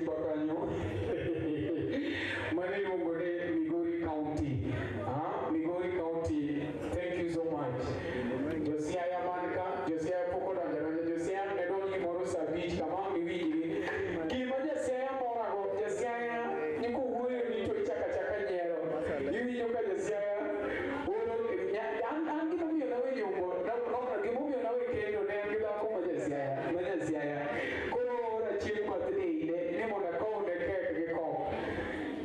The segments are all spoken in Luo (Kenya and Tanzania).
osiepa kanyo. Mano iluongo ni Migori County. Ah, Migori County. Thank you so much. Josiaya man ka, Josiaya pok odonjo adonja. Josiaya ne donj gimoro saa abich kama ang' iwinjgi. Gima Jasiaya morago, Jasiaya ni kowuoyo ni to ichako achaka nyiero. Iwinjo ka Jasiaya oro an gimomiyo nawe nyombo, gimomiyo nawe kendo ne an gi dhako ma Jasiaya, ma Jasiaya. Koro oora chieng' birthday ne ni mondo akowne kek gi kong'o.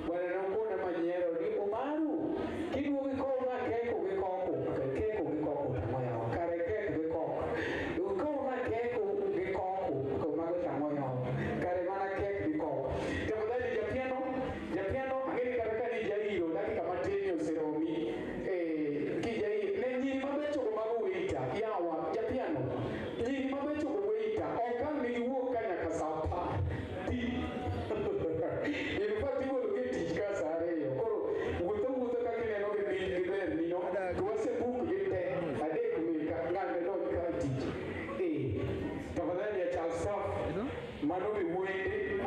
Bwana nokona manyiero ni Umaru, kiduogo ikowna keko gi koko, keko gi koko tang'o yawa, kare kek gi koko. Ikowna keko gi koko, to mago tang'o yawa, kare mana kek gi koko. Tafadhali japiano, japiano, ang'e ni kata ka ni jairo, dakika matin ni oseromi, eh, kijairo, ne nyiri mabecho go mago waiter, yawa, japiano, nyiri mabecho go waiter, ok ang' ne giwuok ka nyaka saa apar. Ti. In fact igolo gi e tich ka saa ariyo. Koro wuotho wuotho kaka ineno gi piny gi ber nino. To wasebook gi te. Adek meka ng'ane donj ka e tich. Eh. Tafadhali achal staff. Mano be wuoyi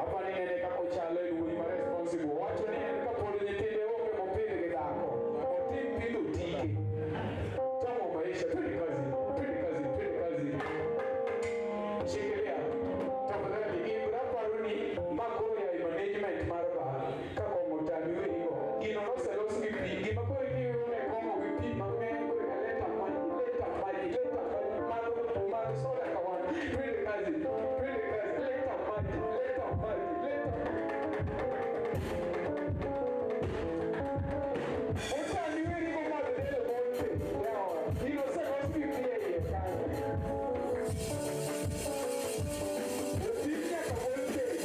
apani nene kaka ochalo en wuoyi ma responsible. Owacho ni en kapod nyithinde onge mopidh gi dhako. Otim pidho tike. Chamo maisha. Twende kazi. Twende kazi. Twende kazi. Shikilia. Tafadhali Ibra paro ni ma koro ya management mar bar ka kong'o tami werigo. Gino noselos gi pi. Gima koro imiyo ne kong'o gi pi mang'eny koro leta maji, leta maji, leta maji, madho madho soda kawan. Twende kazi. Twende kazi. Leta maji, leta maji, leta. Otami werigo madho leta bonte. Yawa. Gino oselos gi pi e iye kanyo. Otim nyaka voltage.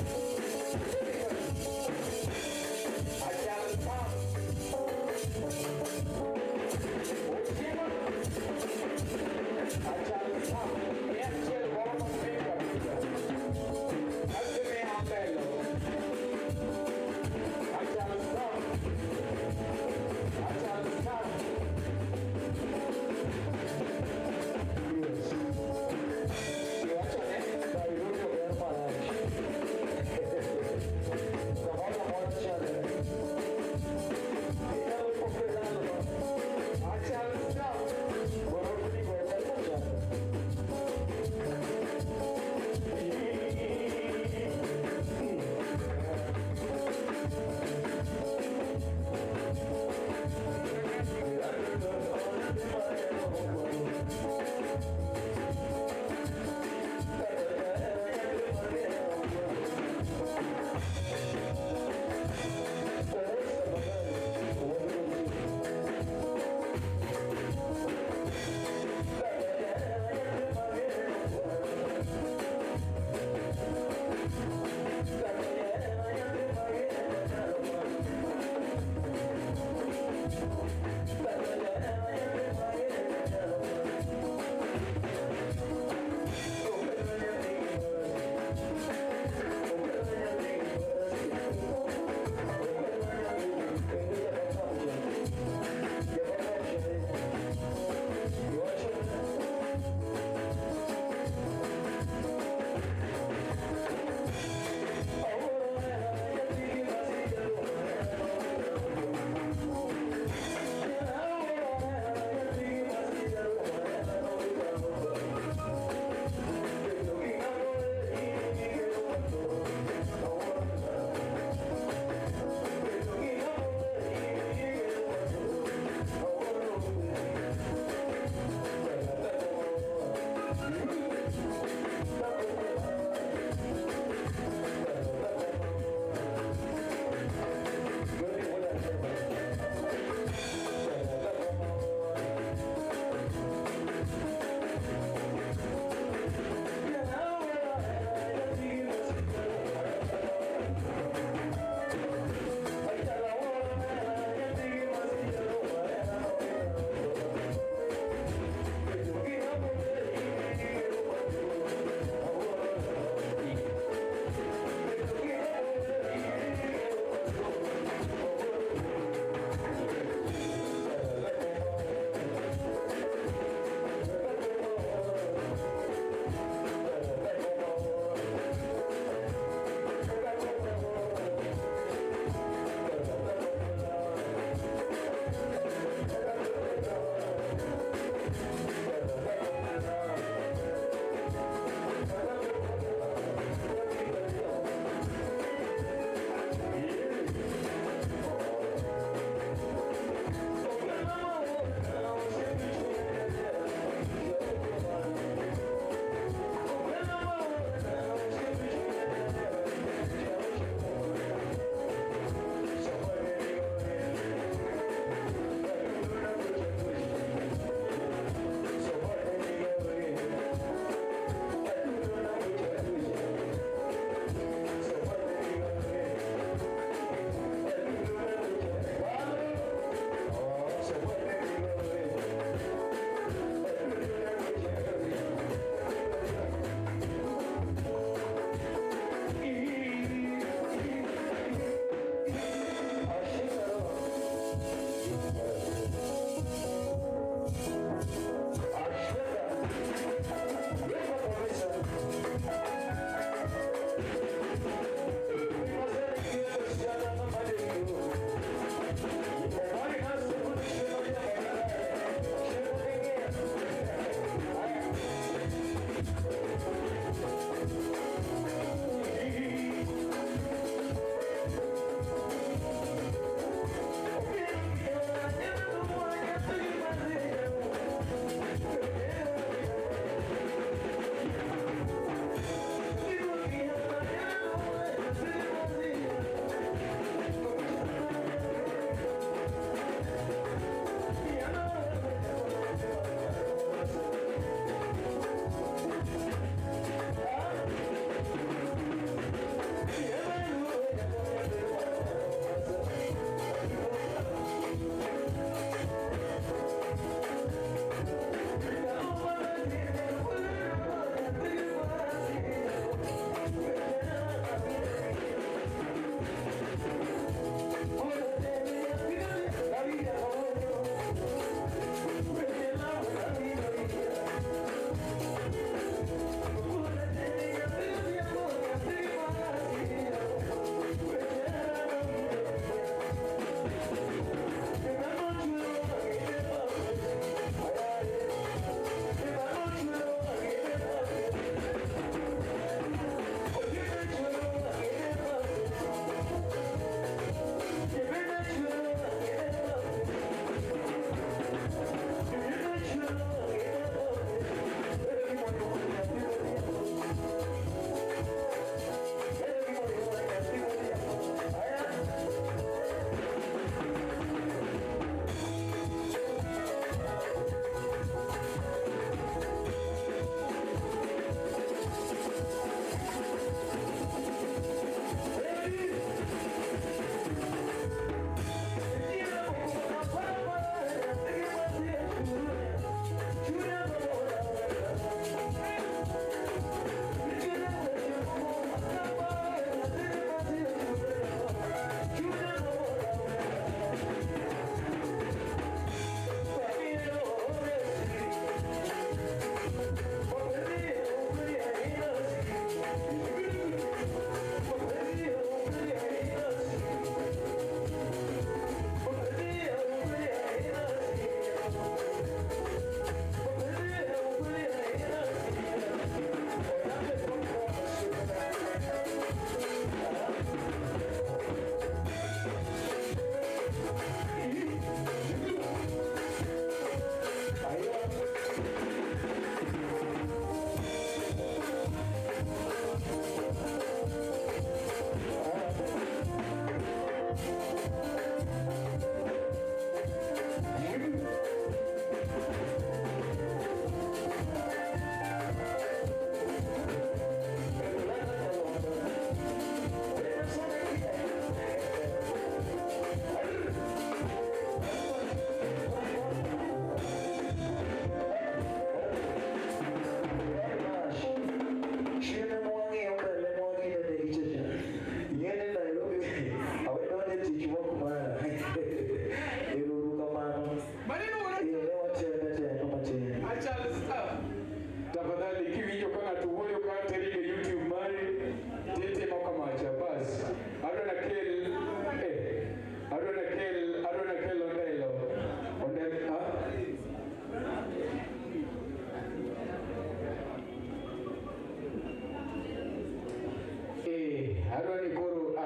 Achal staff. Otieno. Achal staff. Ni achiel moro matin kabisa. Aseme ambelo. Achal staff. Achal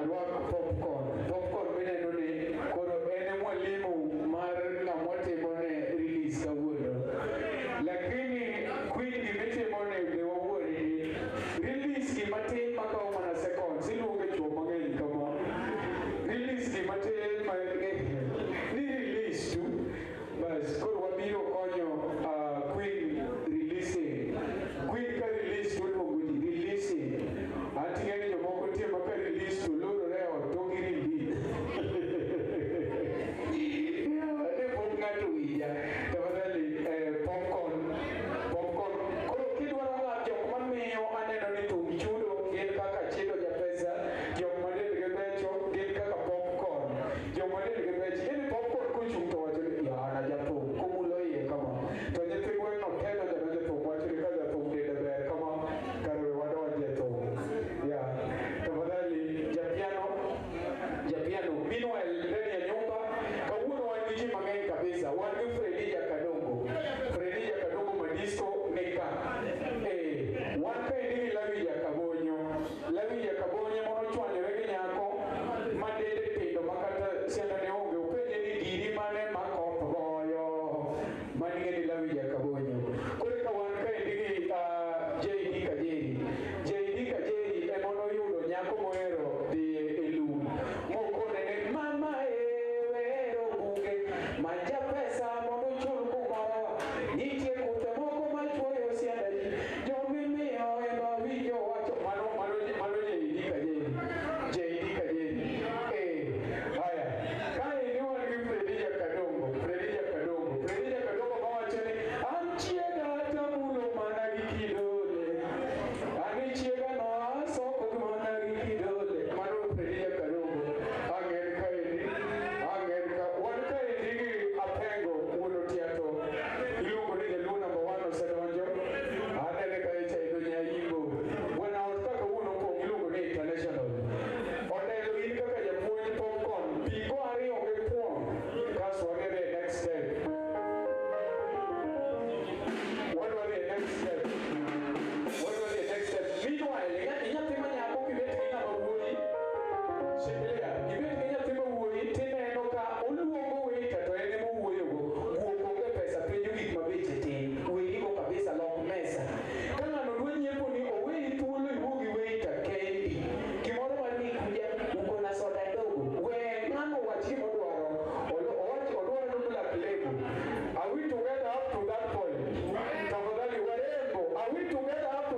Arwak popcorn. Popcorn mineno ni koro en e mwalimu mar ng'ama timone release kawuono. Lakini Queen gimitimone be wawuoni ni release gimatin makawo mana seconds iluonge chuo mang'eny kama. Release gimatin ma ni release tu. Bas koro wabiro konyo Queen releasing. Queen ka release to iluongo ji releasing. Anti ng'e ni jomoko nitie ma ka release to lorore e ot to gi release. Ne pok ng'ato winja. Tafadhali popcorn, popcorn. Koro kidwaro ng'a jok mamiyo aneno ni thum chudo gin kaka Chido Japesa, jok ma dendgi becho gin kaka popcorn. Jok ma dendgi becho, yani popcorn kochung' to wacho ni yana jathum komulo iye kama. To nyithi gweng'no te donjo adonja e thum wacho ni ka jathum dende ber kama kare we wadonj e thum. Yeah. Tafadhali japiano, japiano. Meanwhile, ndani ya nyumba kawuono wan gi ji mang'eny kabisa. Wan gi Fredi Jakadongo. Fredi Jakadongo Madisco nika. Wan kaendi gi Lawi Jakabonyo. Lawi Jakabonyo monochwanyore gi nyako ma dende tindo ma kata siandane onge. Openje ni giri mane ma koth goyo. Mano ing'e ni Lawi Jakabonyo. Koro eka wan kaendi gi JD Kajeri. JD Kajeri ema noyudo nyako mohero dhi e lum. Mokone ni mama e wero bunge manja pesa mondo ochul kumoro. Nitie kuthe moko machuoyo sianda ji. Jomimiyo ema winjo wacho. Mano mano mano JD Kajeri. JD Kajeri. Haya. Kaendi wan gi Fredi Jakadongo. Fredi Jakadongo. Fredi Jakadongo mawacho ni an chiega tamulo mana gi kidole. An chiega no asoko mana gi kidole. Mano Fredi Jakadongo. Ang'en kaendi. Ang'en ka. Wan kaendi gi Apengo wuon Otiato. Iluongo ni Jaluo namba 1 osedonjo. Anene kae cha Ido Nyaimbo. Bwana ot ka kawuono opong' iluongo ni international. Odelo in kaka japuonj popcorn. Pi go ariyo gi thuon. Kasto wadhi e next step. Wadwa dhi e next step. Wadwa dhi e next step. Meanwhile, nyathi ma nyako kibet gi ng'ama wuoyi, shikilia, ibet gi nyathi ma wuoyi tineno ka oluongo waiter to en ema owuoyogo. Guok onge pesa penjo gik ma beche tin. Werigo kabisa lok mesa. Ka ng'ano dwa nyiepo ni oweyi thuolo iwuo gi waiter kendi. Gimoro mar ni kuja uko na soda dogo. We ng'ano wach gimodwaro. Owach odwaro ni black label. Are we together up to that point? Tafadhali warembo, are we together up to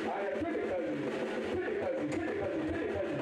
Haya, twende kazi. Twende kazi, twende kazi, twende kazi.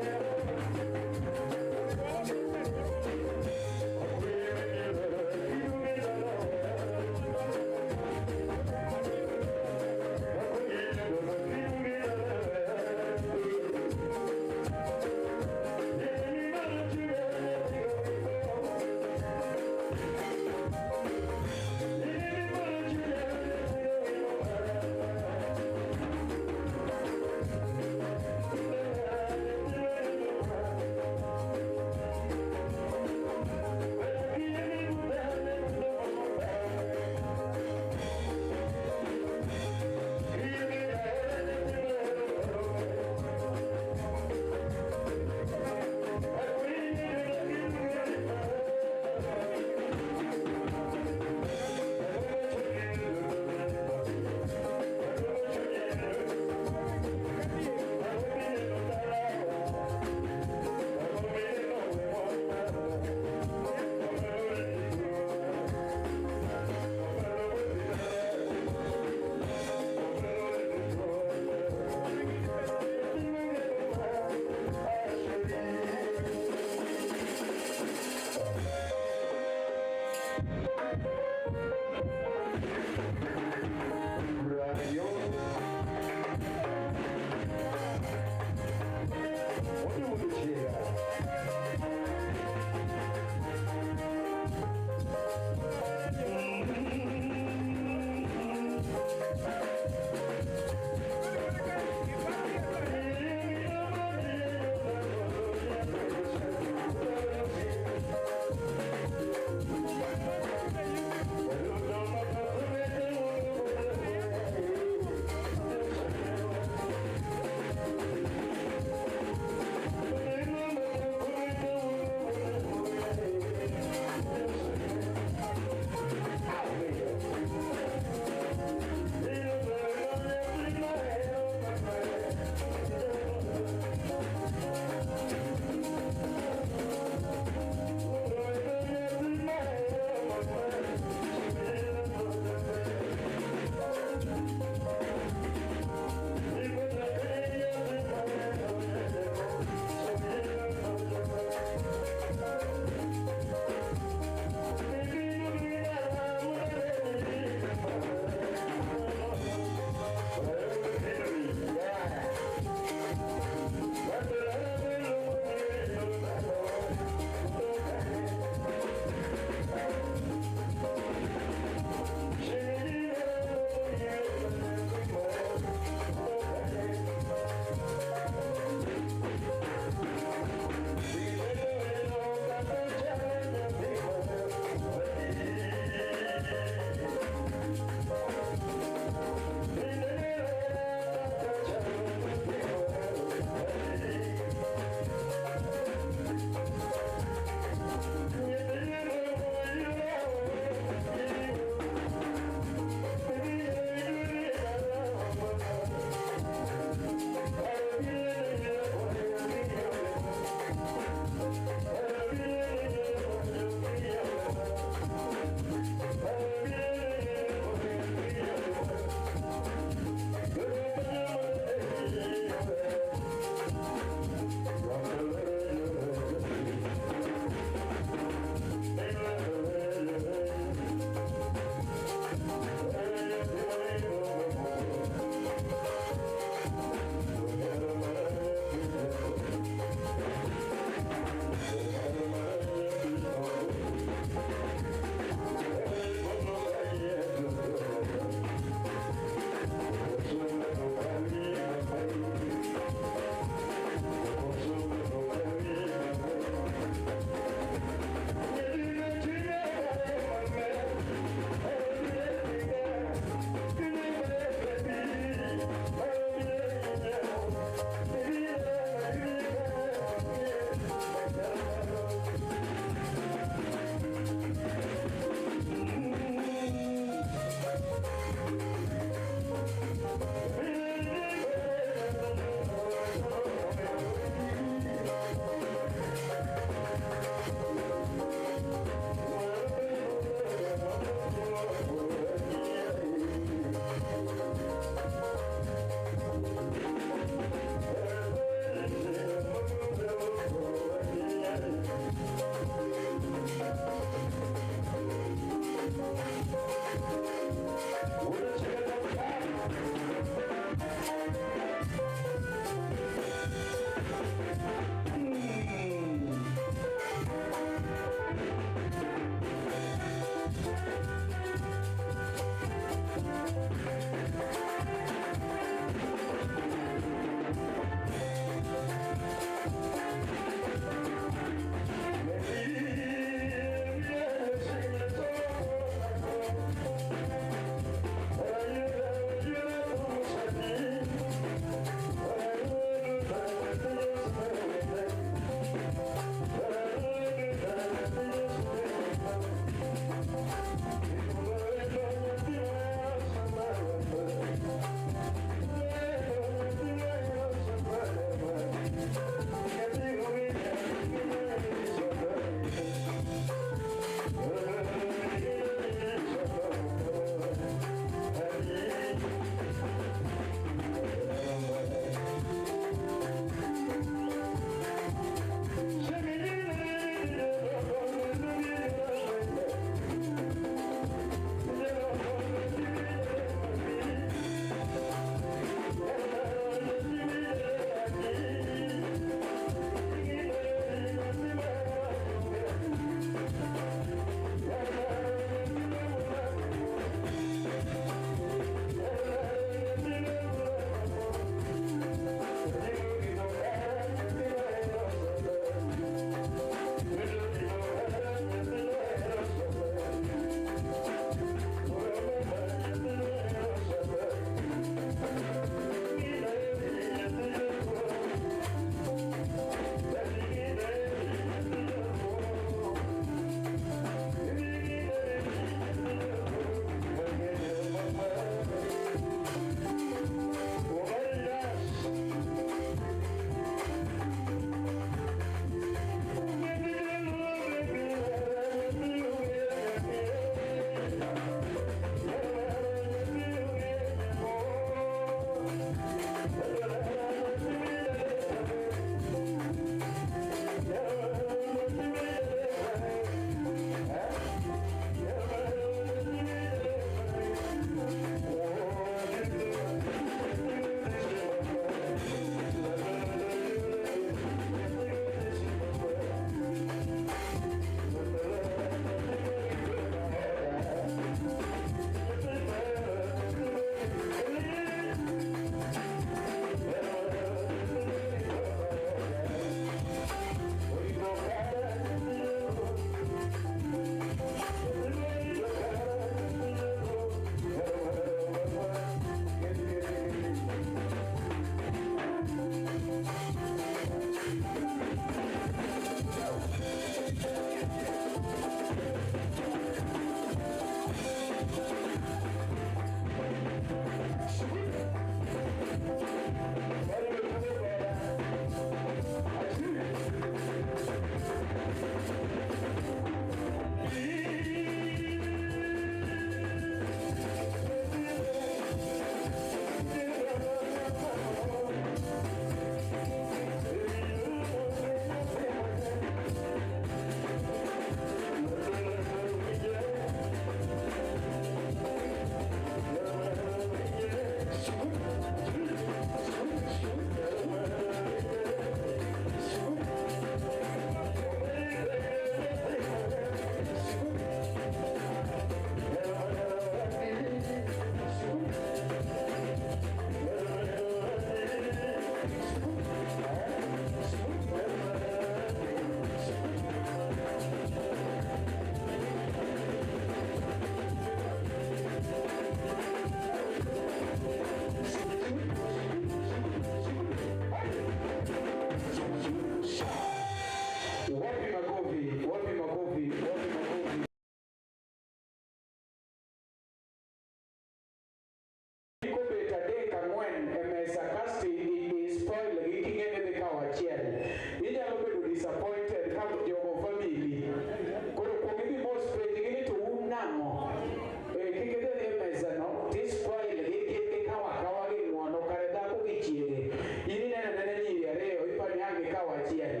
kawo achiel.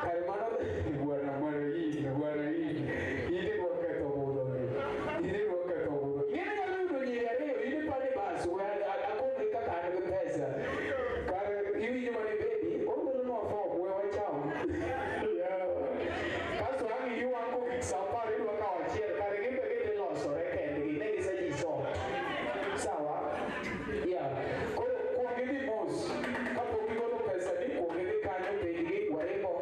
Kare mano bwana bwana hii bwana hii. Idhi dwa ketho budho ni. Idhi dwa ketho budho. Ng'e nyalo yudo nyiri ariyo in ipani bas we akoni kaka an gi pesa. Kare iwinjo mane baby ogolonwa form we wacham. Yeah. Kasto ang' iyi wang' kogik sa 10 idwa kawo achiel kare gin be gidhi losore kendgi ne giseji sort. Sawa? Yeah. Koro kuong idhi mos kapok igolo pesa ni kuong idhi kanyo penjgi waringo.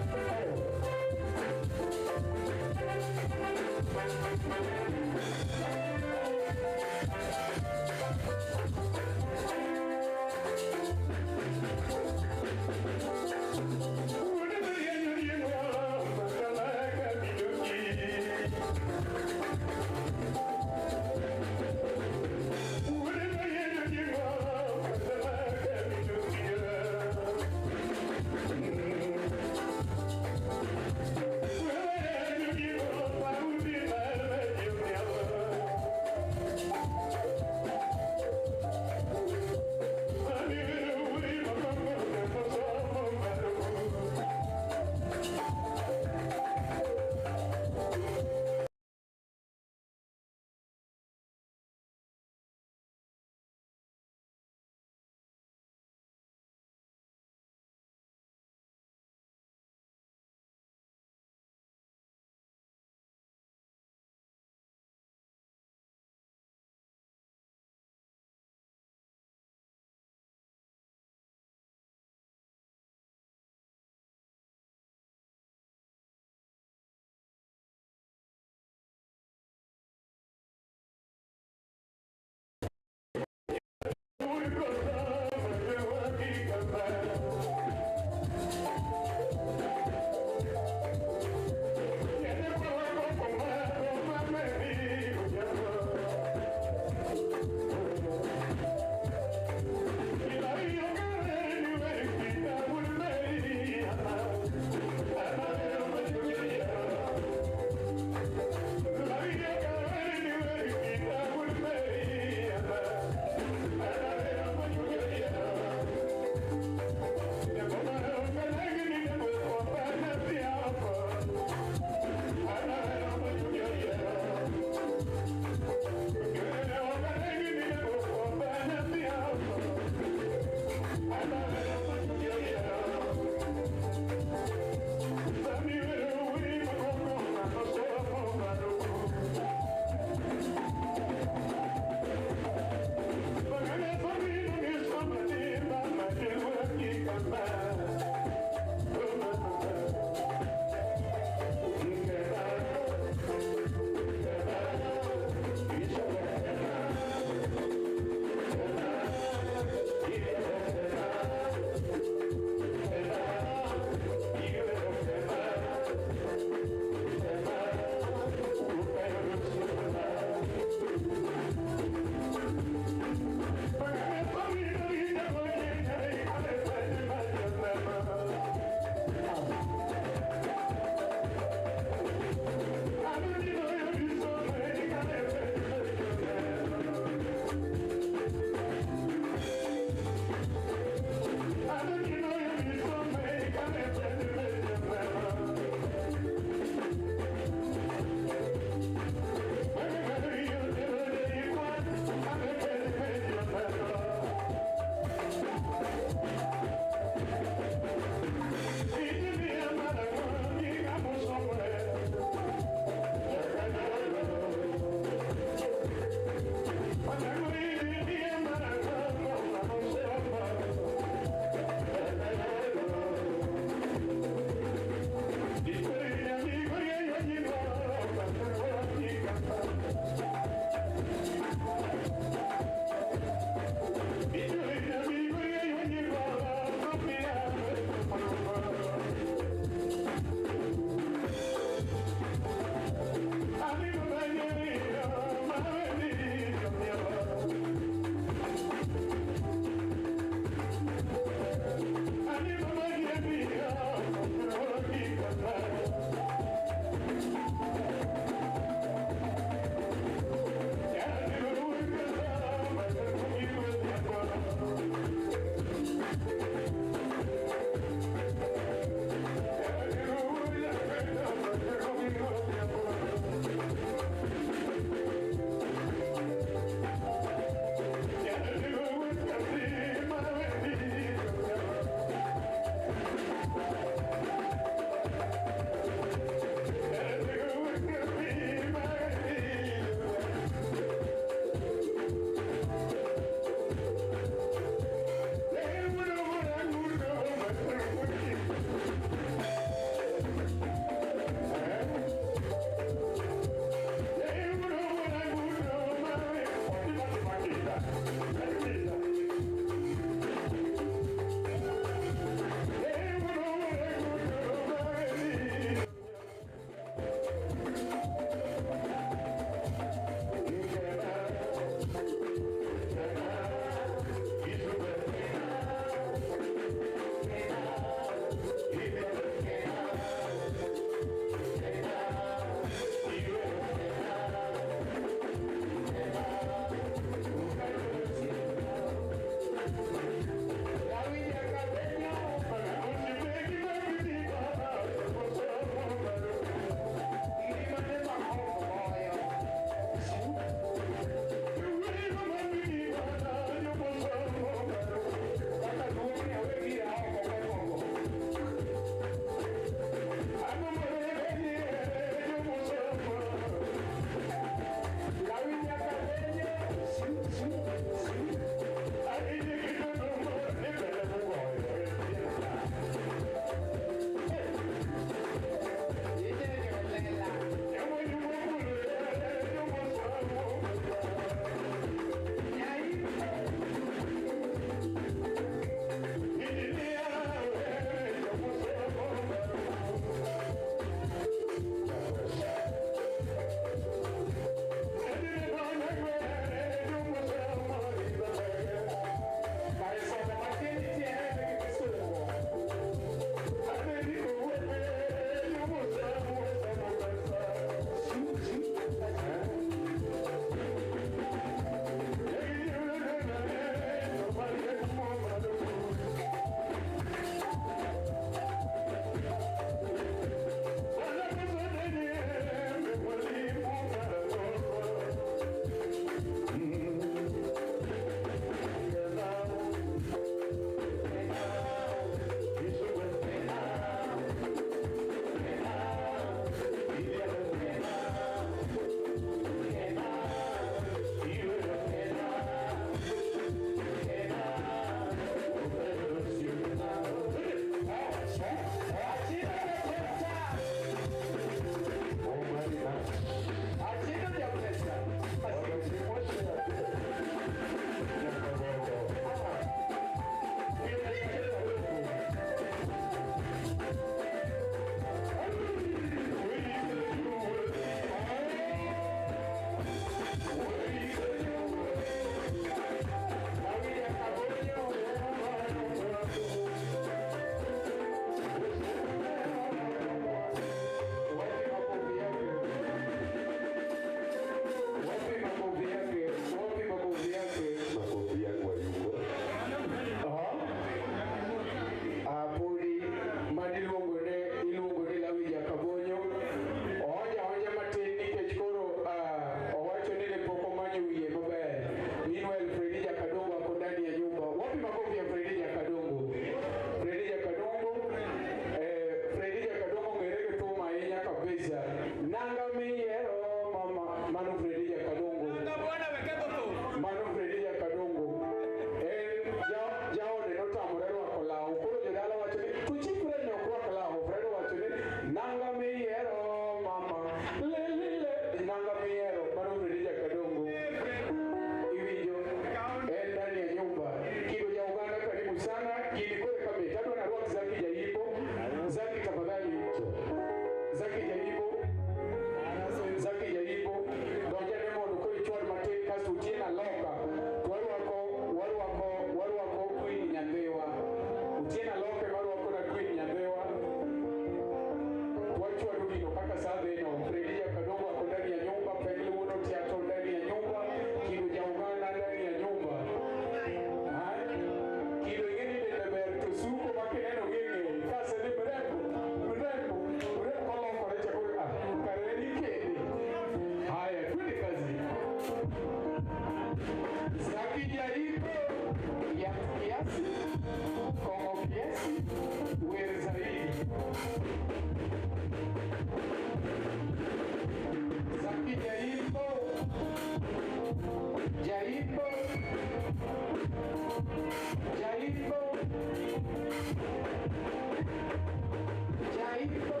Jaiko.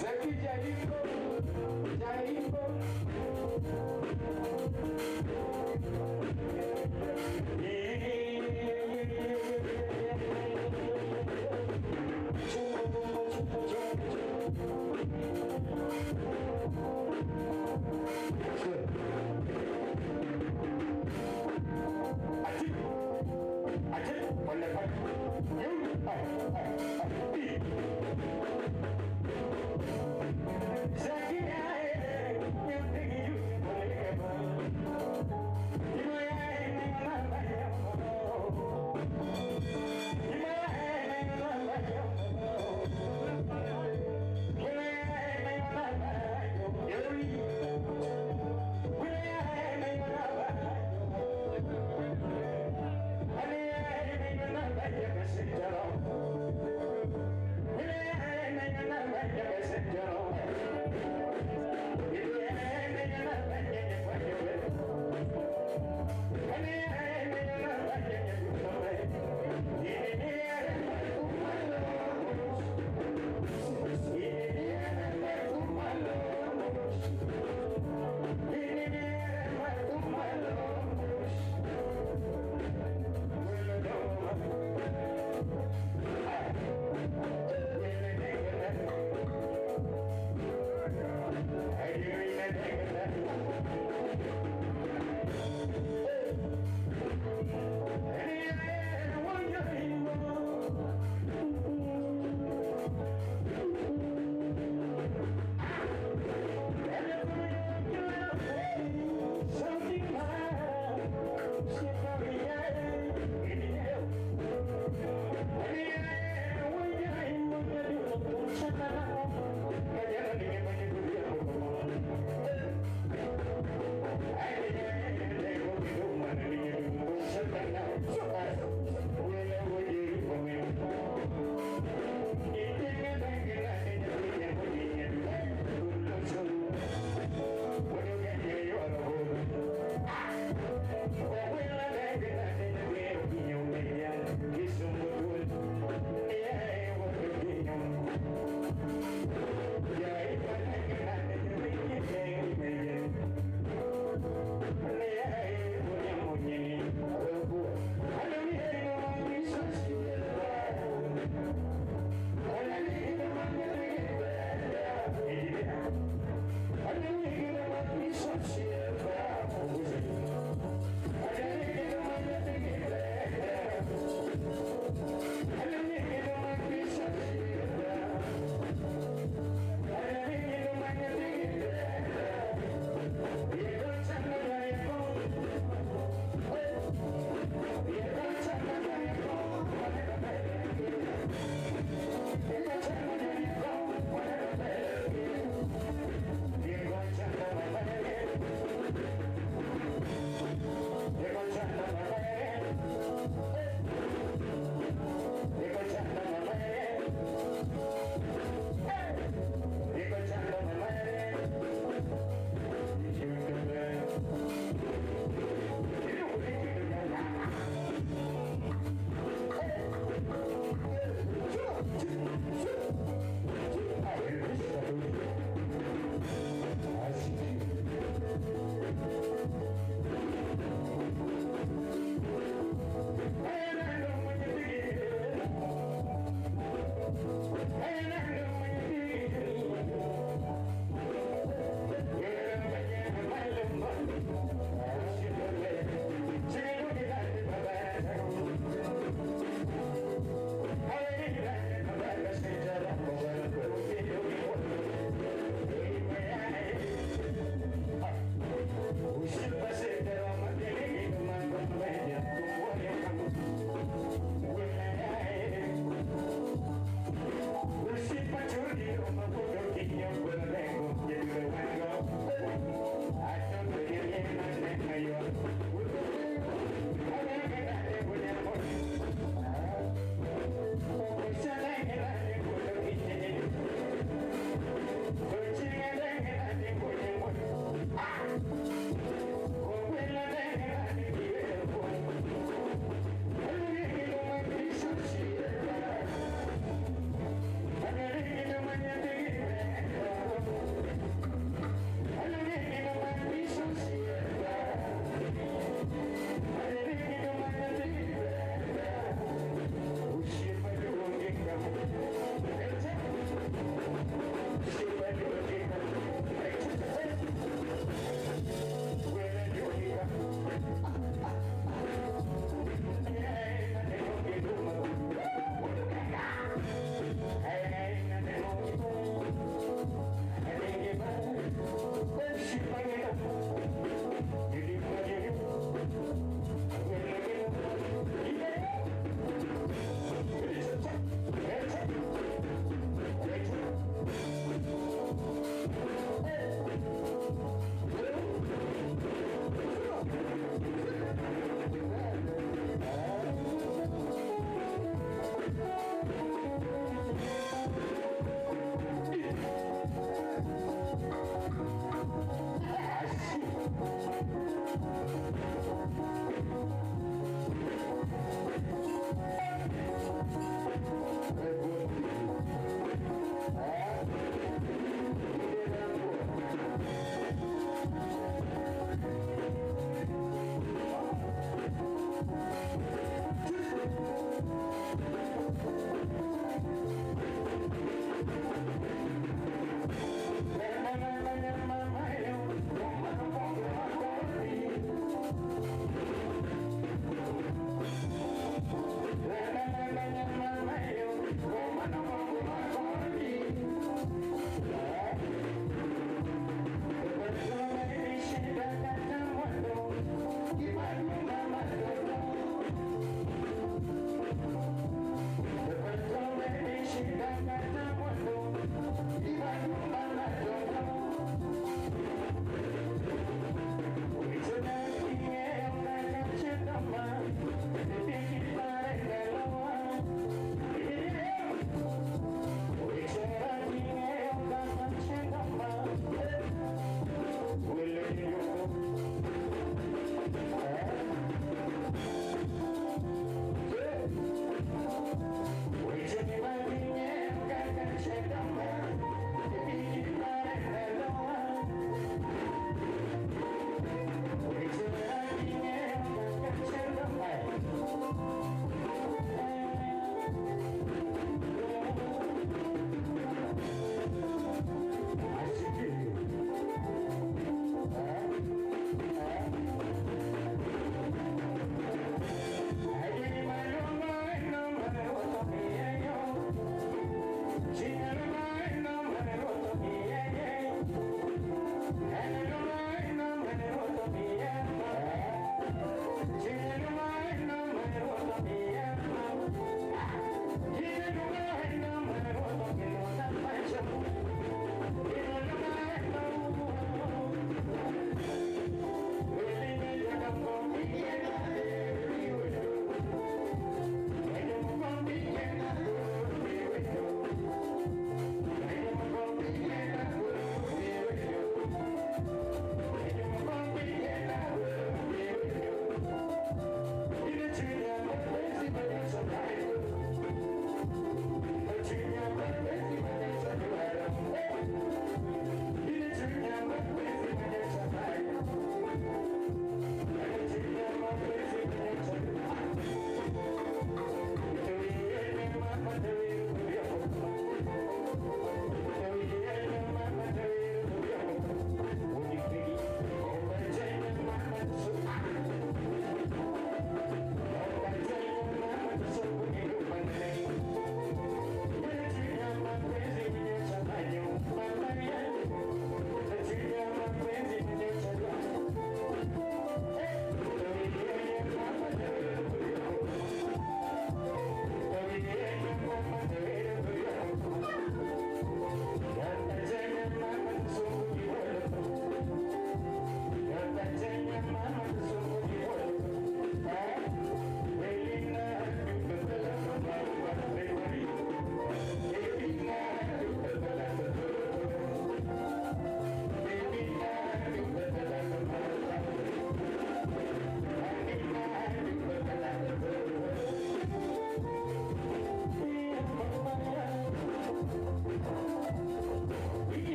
Zaki Jaiko. Jaiko. Achi. Achi. Pole pole. U I I I E. Z.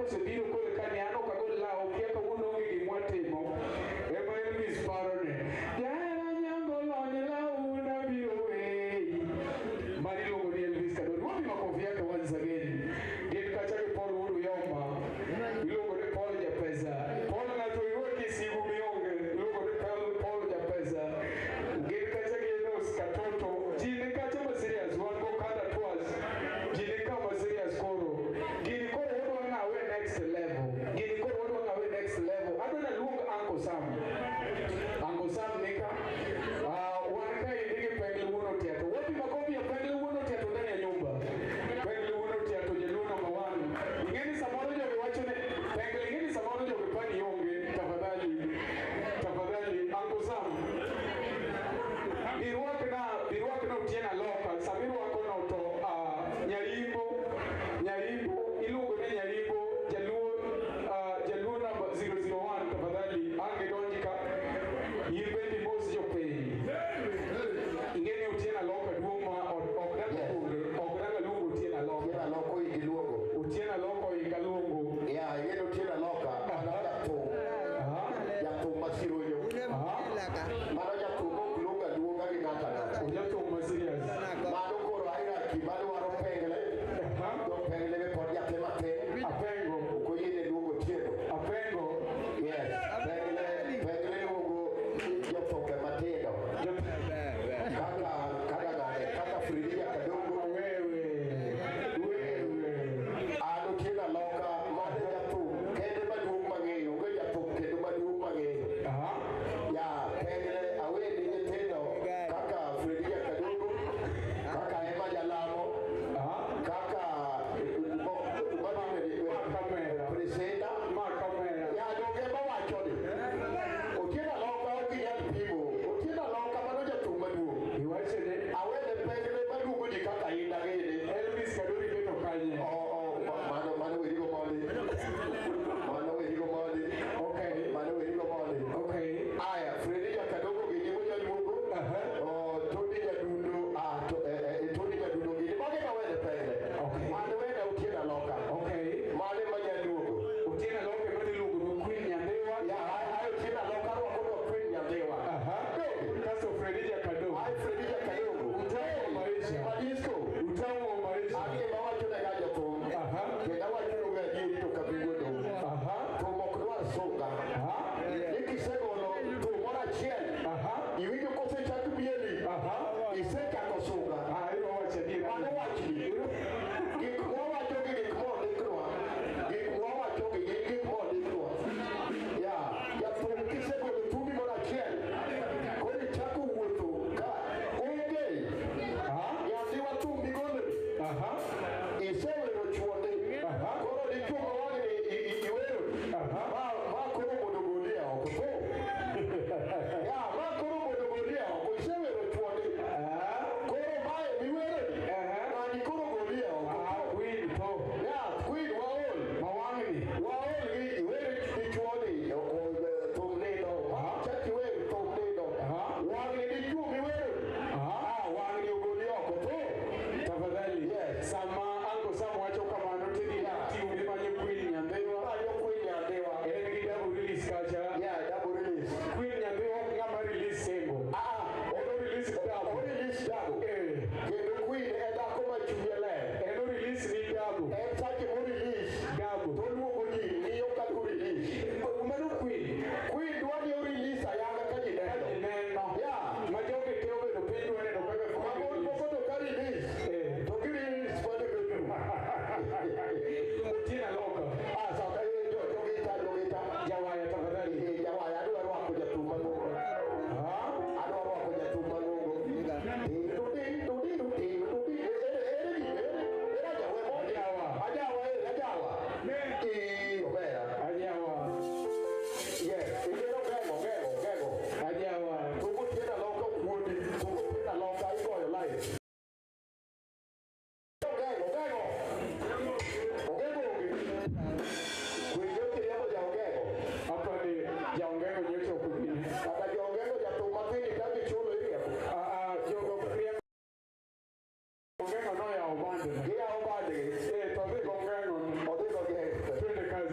Kosebiro koro kani an ok agol law, kia kawuono onge gima watimo. Ema Elvis parone. Jahera nyango lony law nabiro weyi. Mano iluongo ni Elvis Kadori. Wapi makofi yake once again. Gin kacha gi Paul Wuod Uyoma. Iluongo ni Paul Japesa. Paul ng'ato irwaki sigu mionge. Iluongo ni Paul Japesa. Gin kacha gi Enos Katoto. Ji ni kacha ma serious. Wan go Kanda Tours. Ji ni ka ma serious koro. Gini koro wadwa ng'awe next level. Gini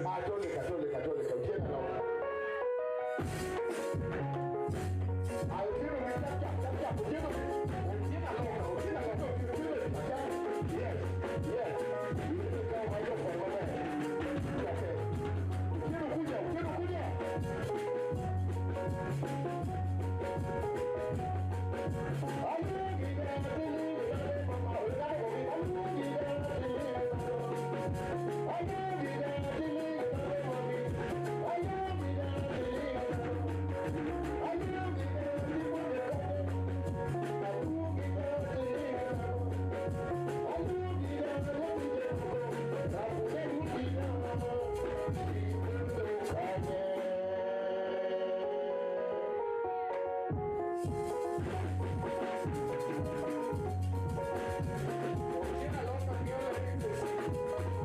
Yes. Ah, tole ka, tole ka, tole ka. Otieno loka. Ah, Otieno, tap, tap, tap, tap. Otieno, Otieno loka, Otieno loka. Otieno, tap. Yes, yes. Yule kama microphone maber. Okay. Otieno kuja, Otieno kuja. Otieno loka miolo piny. Otieno loka.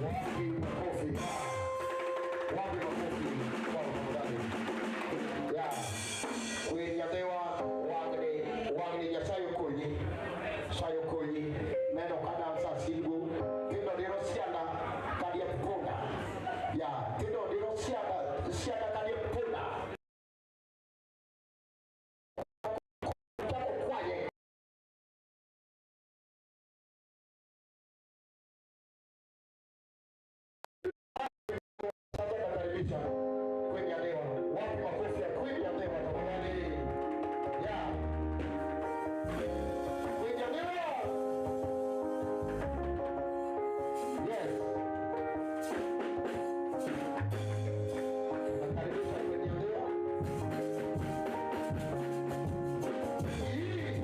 Wapi makofi? Wapi makofi kwa tafadhali? Ya. Kwe nyadewa wagni wagni Nyasaye okonyi. Nyasaye okonyi. Neno ka dansa silgo tindo diro sianda kadiep punda. Ya, tindo diro sianda sianda kadiep punda. Chako kwaye. Sasa nakaribisha Queen Nyadewa. Wapi makofi ya Queen Nyadewa tafadhali? Ya. Queen Nyadewa. Yes. Nakaribisha Queen Nyadewa. Hii.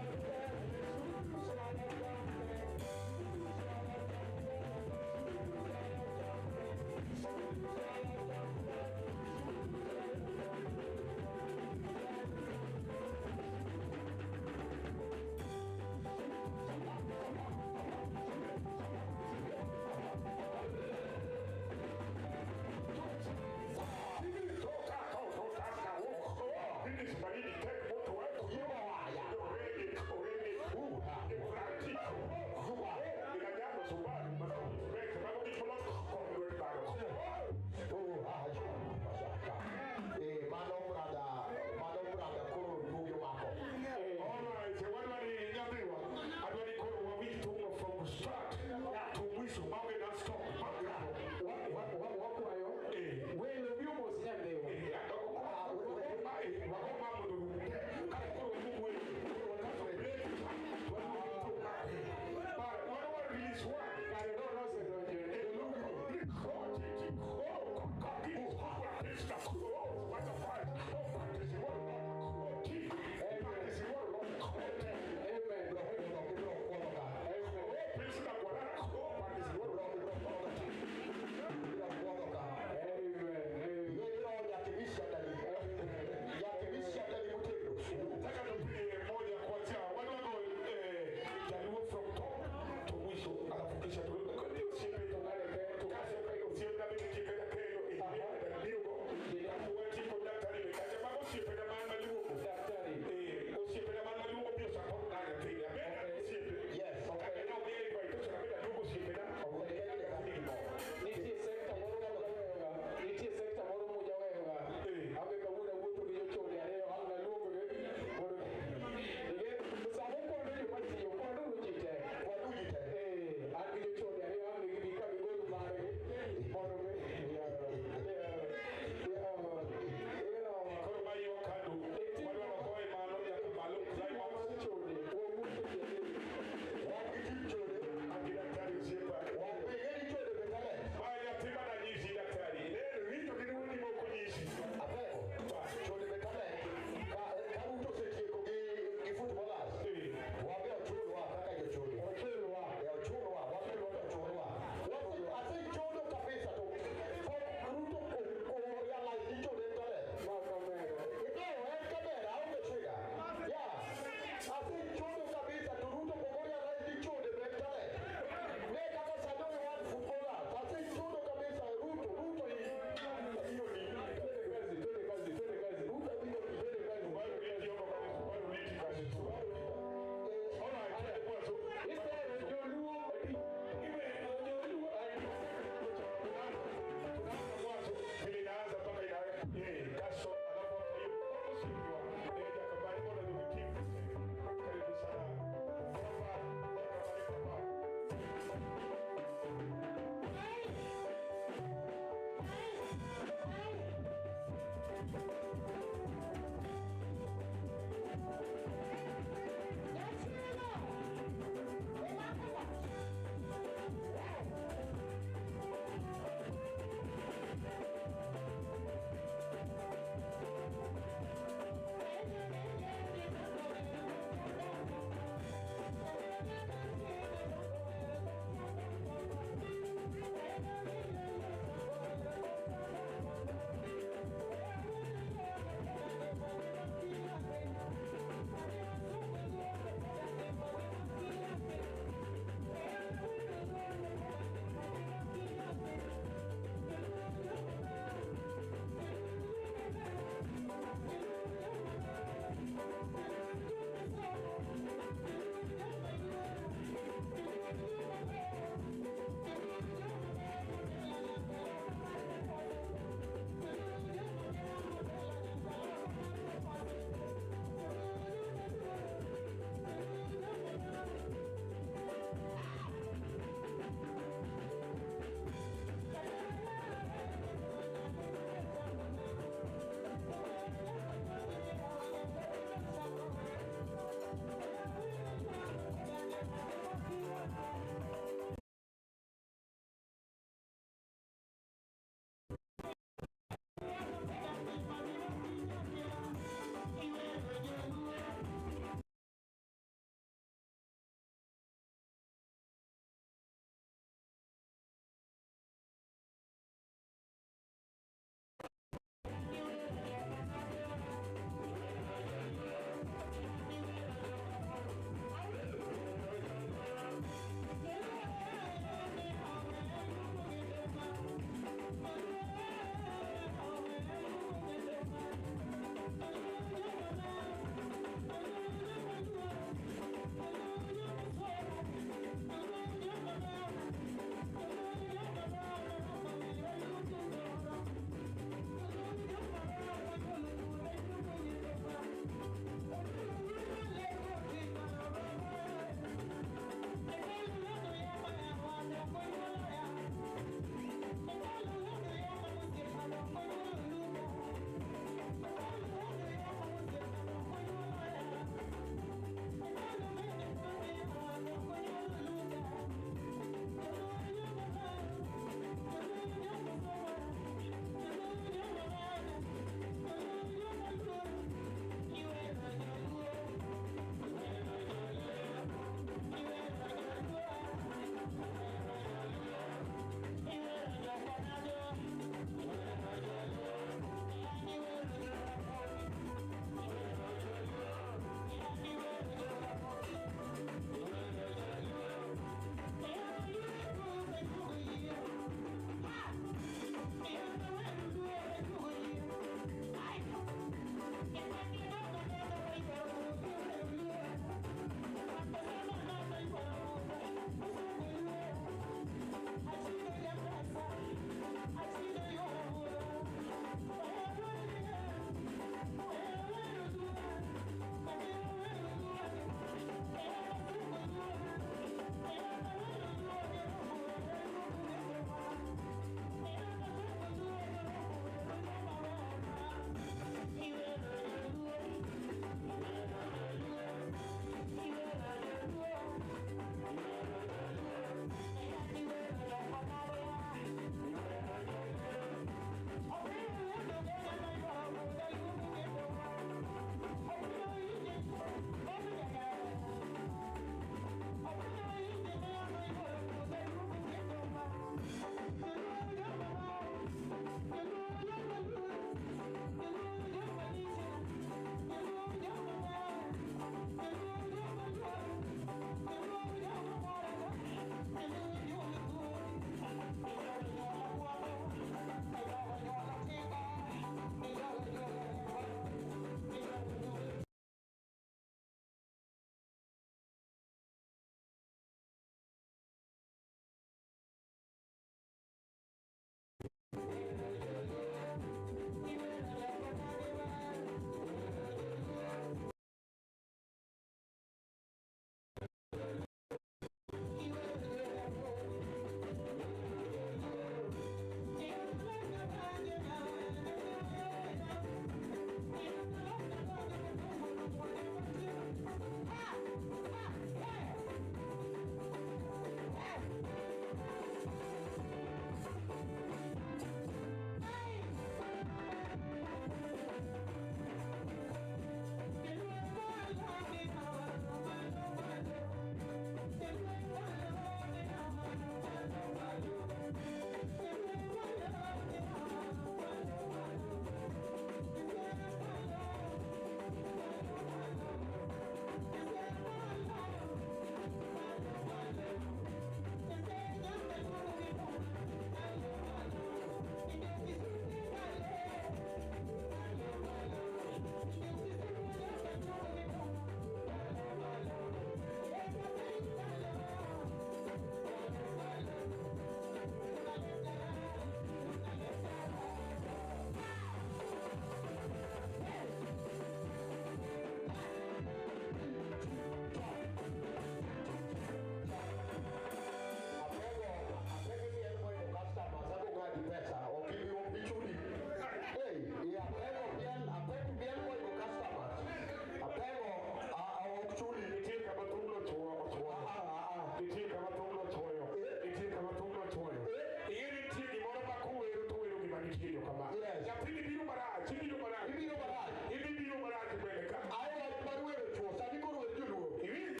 Uyoma. Yes. Nyathini biro marach, ibiro marach. Ibiro marach. Ibi biro marach bende ka. Aye wach mar wero chuo, sani koro wer joluo. Iwinjo?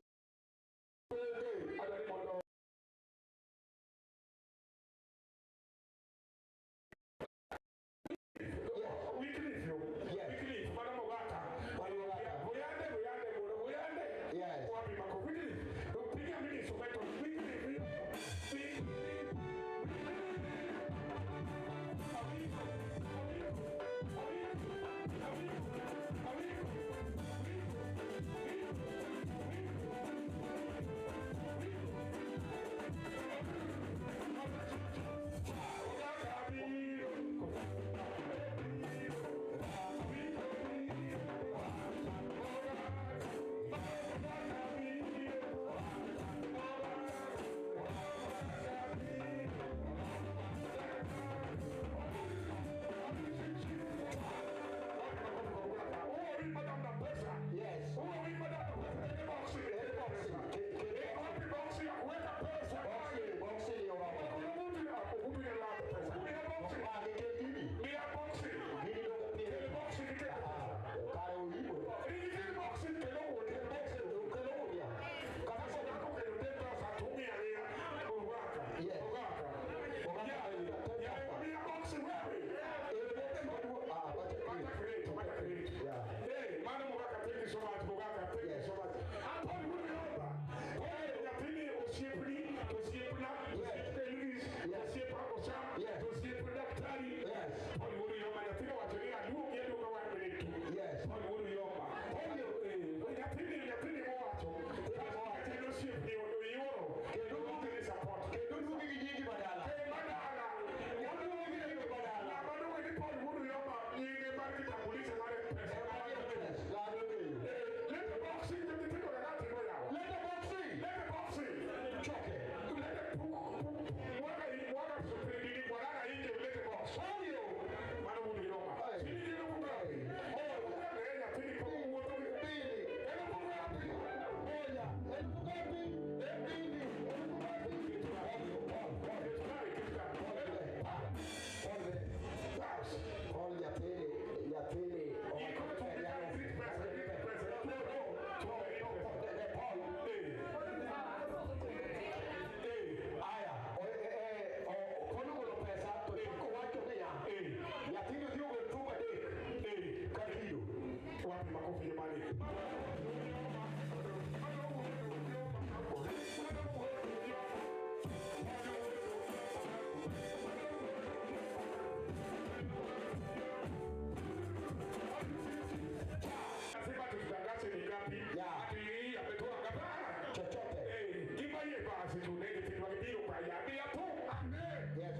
Onge. Adwaro ni mondo Wycliffe yo. Yes. Wycliffe, mano Mogaka. Mano Mogaka. Buyande, buyande, mondo buyande. Yes. Wapi mako Wycliffe. Piga mini instrumento. Wycliffe yo. Wycliffe. Amigo, amigo, amigo, amigo, amigo, Mogaka biro. Yes. Boxing, boxing yo. Ah, nitie gini. Gini dongo piere. Ah, kare oyudo. Boxing kelo wuonia. Kata Yes. Eh, boxing maduong'. Ah, wacha Yeah. Hey, mano Mogaka, thank you so much. Mogaka, thank you so much. Paul Wuod Hey, nyathini osiepni, to osiepna, osiep Elvis, osiep Osam, Yes. to osiep daktari. Yes. Paul Wuod Uyoma, nyathini owacho ni aluongi aluonga one minute two. Yes. Paul Wuod Uyoma. Eh, nyathini, nyathini mowacho. Kata en osiepni oyuoro. Kendo Oluonge ni support. Kendo luongi gi nyingi madala. Eh, madala. Oluongi gi nyingi madala. Ng'ama luonge ni Paul Wuod Uyoma, nyinge mar kitambulisho mar M-Pesa. Yes, ng'ano ng'eyo. Lete boxing, nyithindo kaka timo yawa. Lete boxing. Lete boxing. Choke. Lete puk, puk, mwaga mwaga supreme mwaga inje lete box. Oyo. Mano Wuod Uyoma. Hey. Shilingi elfu ngapi? Hey. Elfu ngapi? Eh, nyathini pok owuotho gi- Mbili. Elfu ngapi? Moja. Elfu ngapi? Mbili. Elfu ngapi? Paul, Paul, Paul. Kitu gani, kitu gani? Paul, Bas. Paul nyathini, nyathini. Iko tumika ni pesa, ni pesa. No, no, no, no, no, Paul. Eh. Eh. Aya, Paul ogolo pesa to chako wacho niya, Eh. nyathini odhi ogol thum adek Eh. ka kido. Wapi makofi jamani? Lazima tutangaze ni ngapi. Yeah. Ati hii ametoa ngapi? Ah. Chochote. Eh, gima iye basi tu negative wakibiro kwa ya mia tu. Amen. Yes.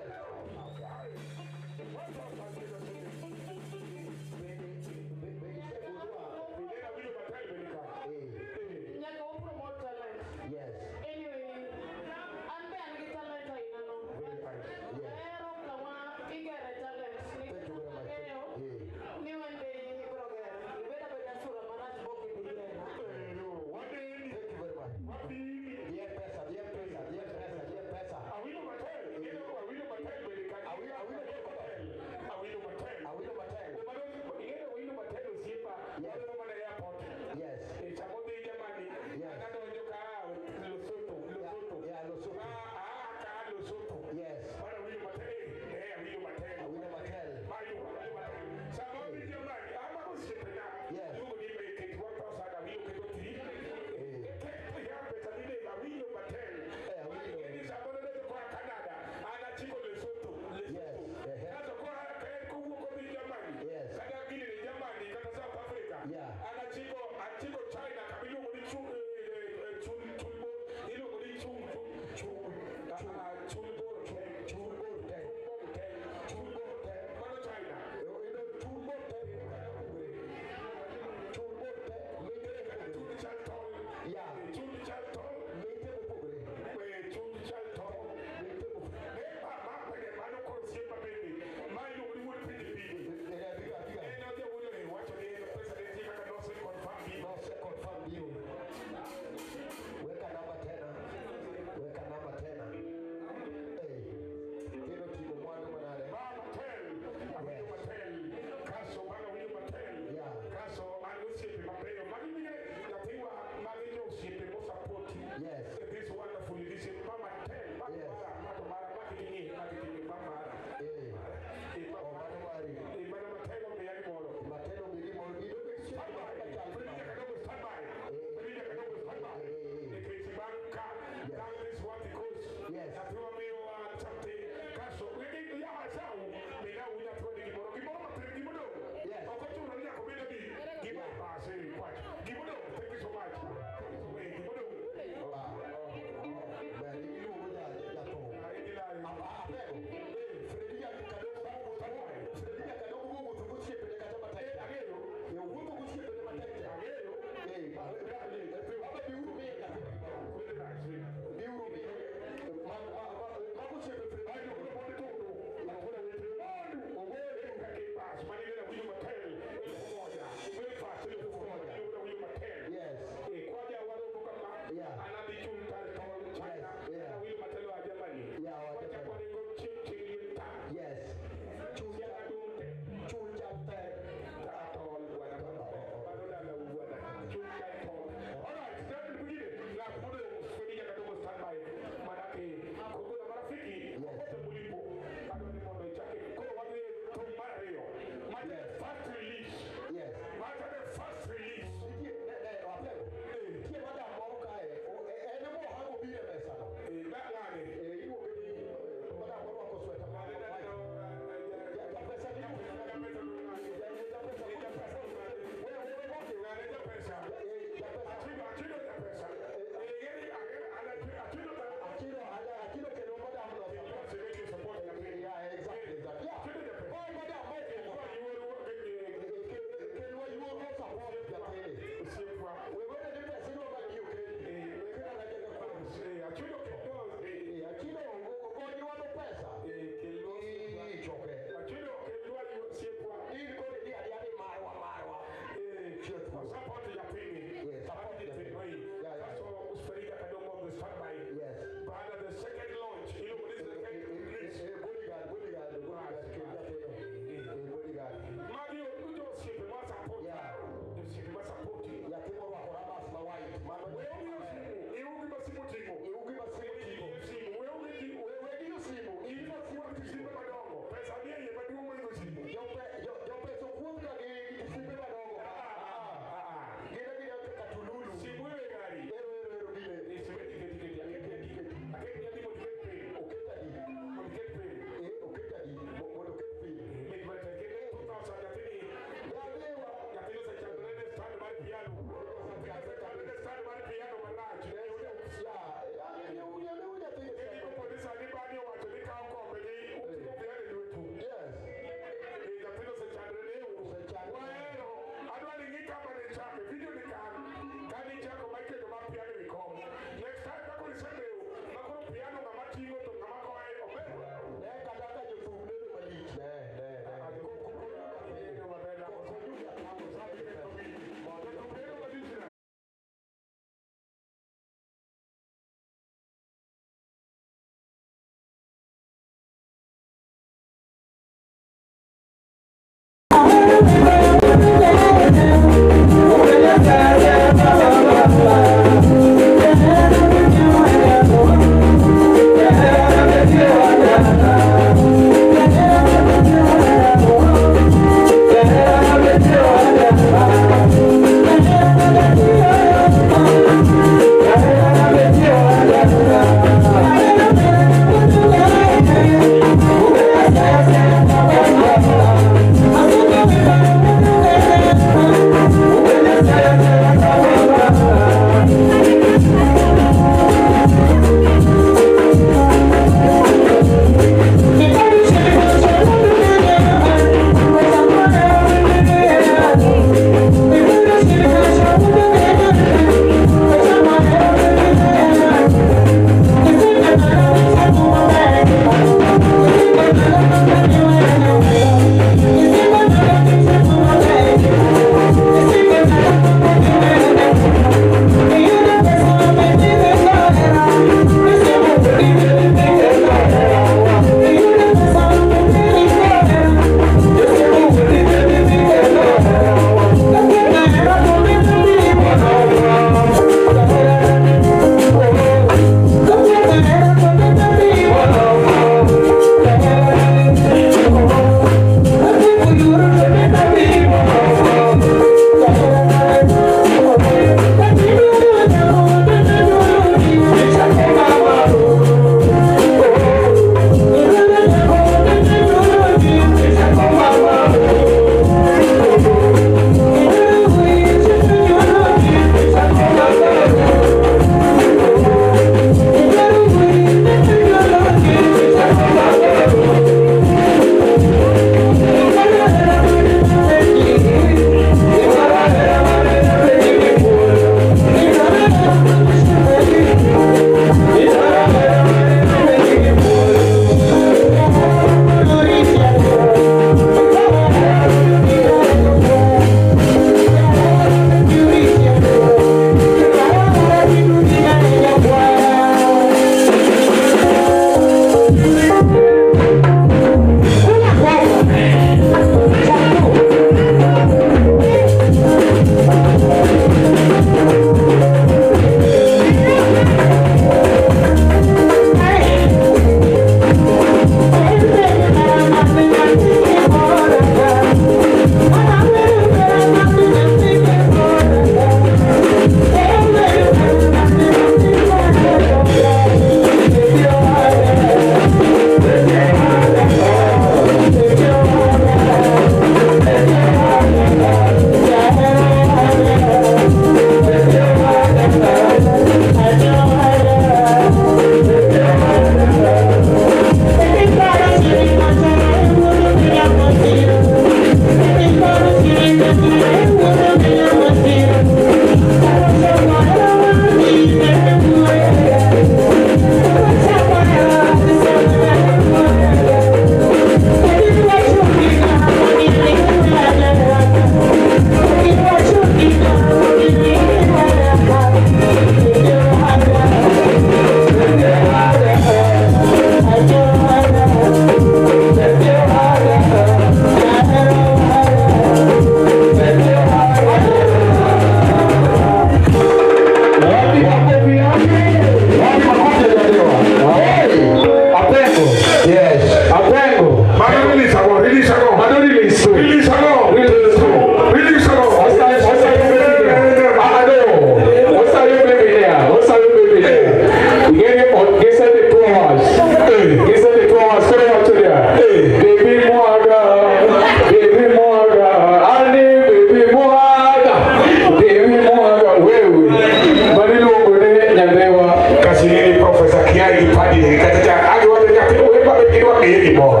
ng'e gimoro.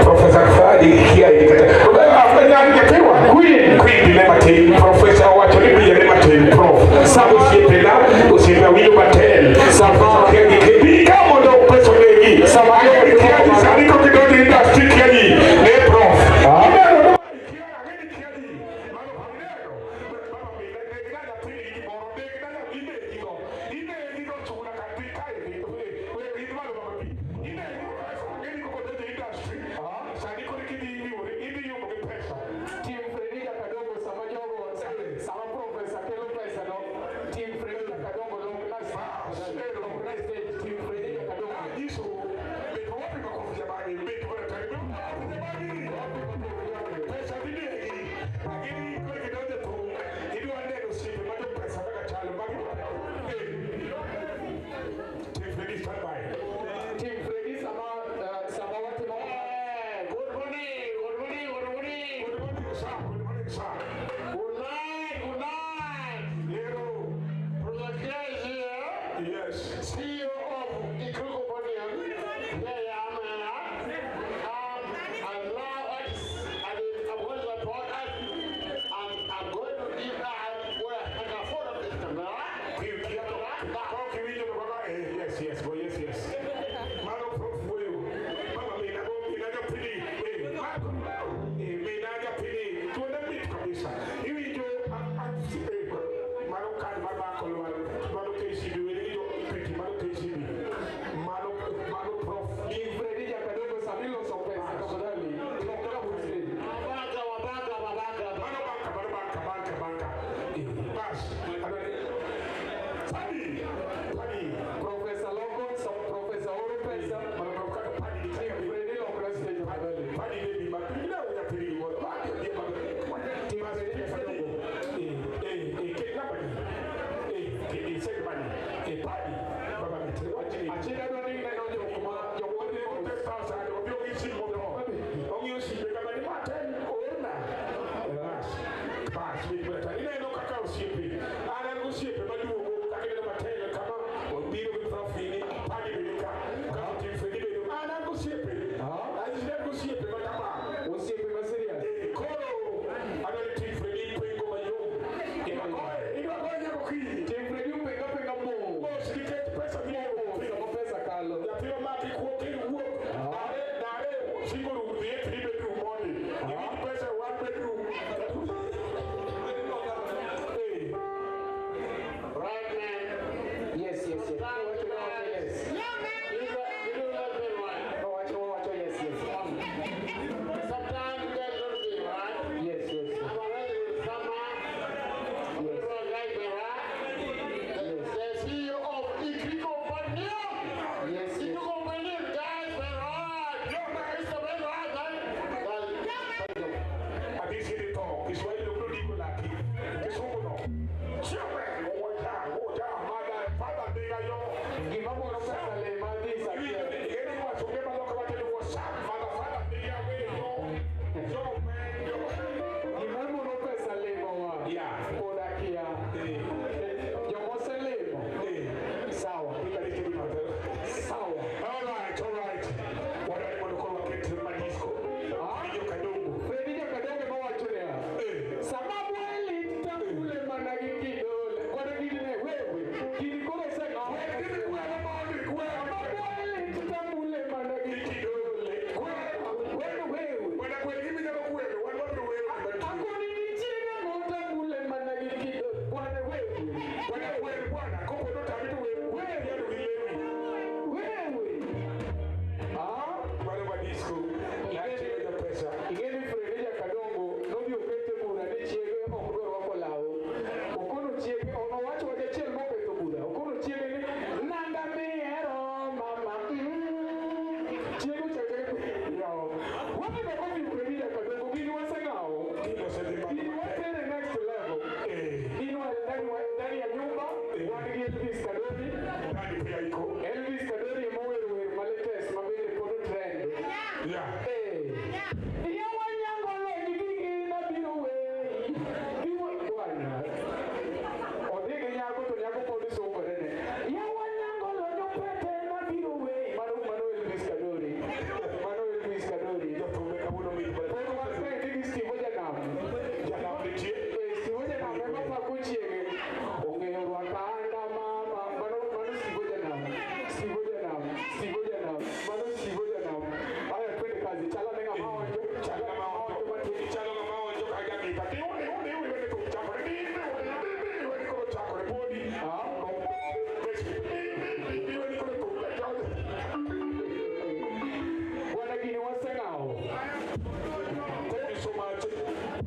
Professor Fadi kia kata. Nyathewa. Queen. Queen dine matin. Professor owacho ni biyane matin. Prof. Sama osiepena, osiepe awinjo matel. Sama. Kia gi bi ka mondo pesa onegi. Sama. Kia ji sani kok idonjo e industry kia ji ne prof. Ineno no kia ang'e ni kia ji. Mano ineno. Mama mina ne gina nyathini gi gimoro. Ne gina inegi go. Inegi go chuna ka dhi kae dhi. We we idh malo mama bi. Inegi go ang'e ni kok odonjo e industry.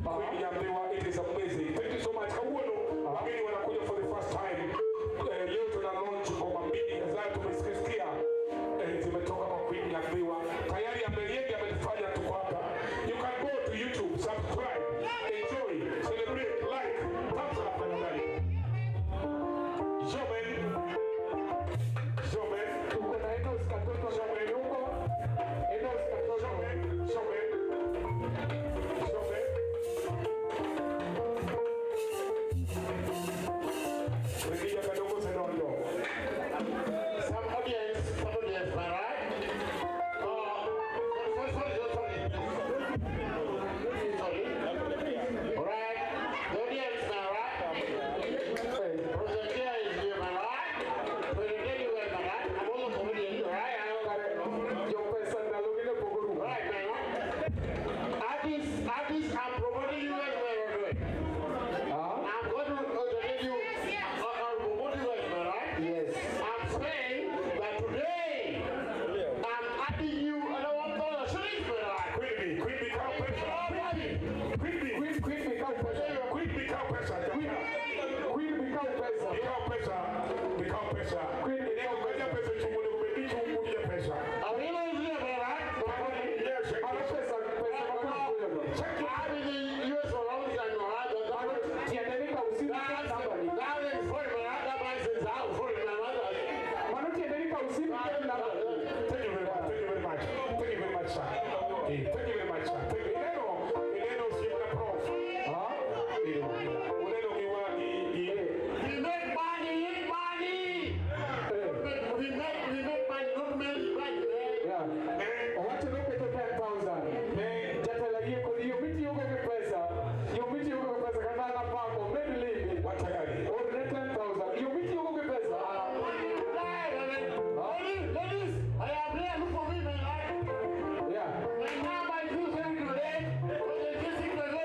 Queen Nyambewa, it is amazing. Thank you so much. Kawuono wageni wanakuja for the first time. Leo tuna launch ngoma mbili kadhaa tumesikia zimetoka kwa Queen Nyambewa. Tayari amelienda ametufanya tuko hapa. You can go to YouTube, subscribe, enjoy, celebrate, like, thumbs up na kadhalika. Showman. Showman. Tuko na Enos Katoto na Nyongo. Enos Katoto. Showman. Showman. Showman. Rejea kadogo senondo. Some audience, am I right? Sorry, sorry, sorry, sorry. Sorry. All right. The audience, am I right? President is here, am I right? President you, am I right? I'm also comedian, all right? I know. Jo pesa ndalo gi ne pok orumo. All right, man. Artists, artists, I'm promoting you guys, man. Ah, I'm going to donate you. I'll promote you guys, man, right? yes. I'm saying that today I'm adding you another $1,000 shillings, man, right? Queen B, Queen B, cow pesa. Queen B, Queen Queen Mikau pesa. Queen B, cow pesa. Queen Mikau pesa. Mikau pesa, Mikau pesa. Queen Mikau Ngoja pesa chungu ni kubedi chungu ya pesa. Are you listening, man, right? Yes, Mano pesa pesa ma Queen kuyo. I'm in the US for a long time, all right? But Mano tiende ni ka usiku that's, namba ni. that is for man, right? That man says, I'm for man, right? Mano tiende ni ka usiku namba ni. Thank you very much. Thank you very much. Thank you very much, sir. Thank you very much, sir. Thank you. Ineno, ineno siemna prof. Ah, Uneno giwa gi gi. We make money, eat money. eh, We make money, not money, right? yeah. Ne, Owacho noketo 10,000. ne. Jatelo yie kod yo mitiyogo gi pesa. Yo mitiyogo gi pesa kata an apako med limi. Watayari. Orne 10,000. Yo mitiyogo gi pesa. Ah, Ladies, ladies, I am here. Look for me, man. Right? yeah. My number is 278, 26,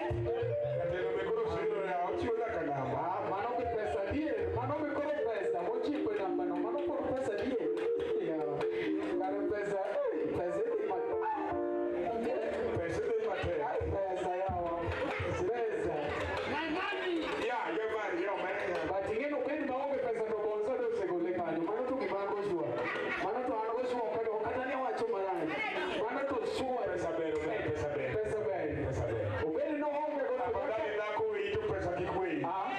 Jatelo be koro oseyudo ya ochiwo nyaka namba. Ah, mano be pesa dier. Mano be koro pesa. Mochiko e namba no. Mano koro pesa dier. Yeah. Kare pesa. Pesa idhi ma. Pesa dhi matek. Ai, pesa yawa. Pesa. My money. Yeah, your man, your man. But ing'e ni obed maonge pesa to bonzo de osegole kanyo. Mano to gima an go sure. Mano to an go sure kata ok kata ni awacho marach. Mano to sure. Pesa ber, ber, pesa ber. Pesa ber. Pesa ber. Obed ni oonge go to Afadhali dhako weyi to pesa kik weyi. Ah,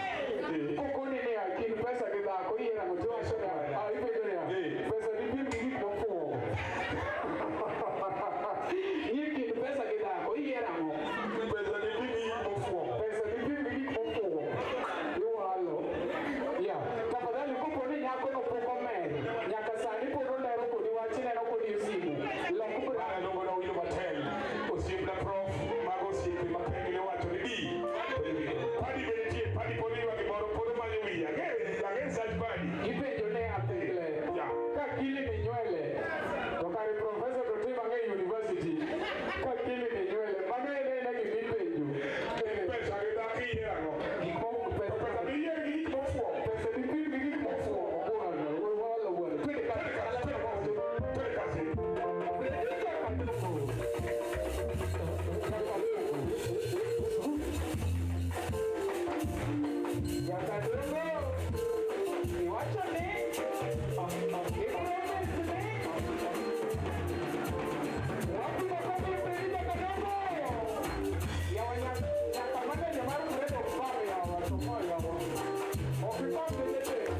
kokoni niya, kind pesa gi dhako iyiero ang'o tiwacho niya, ah, ipenjo niya, Eh. pesa dipim gi gik mofuwo. Ni kind pesa gi dhako iyiero ang'o? Pesa dipim gi gik mofuwo. Pesa dipim gi gik mofuwo. Iwalo. Yeah. Tafadhali kopo ni nyako no pok omer, nyaka sani pod olero kodi wach ineno kodiyo simu. Lok Bana brand. luongo na Awilo Matel, osiepna prof, mago osiepe mapek ne wacho ni bi. Padi be nitie, padi pod iywa gimoro, pod omanyo wiye. Ang'e sach padi. Ipenjo ne athekle. Yeah. Ka kili ni nywele, to kare professor to timo ang'e e university. Ka kili ni nywele, mano en ena gima ipenjo. Pesa gi dhako iyiero ang'o? Gik moko Pesa pesa diyier gi gik mofuwo. pesa dipim gi gik mofuwo ogurano, walo wuon. Twende kazi, Twende kazi, twende kazi. Twende kazi. Jakadongo, iwacho ni ipromise ni wapi makofi mbele Jakadongo? Yawa nyaka mang'eny mar Fred ok par yawa to ma yawa. Ok ipar ne jatelo.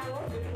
Thank you.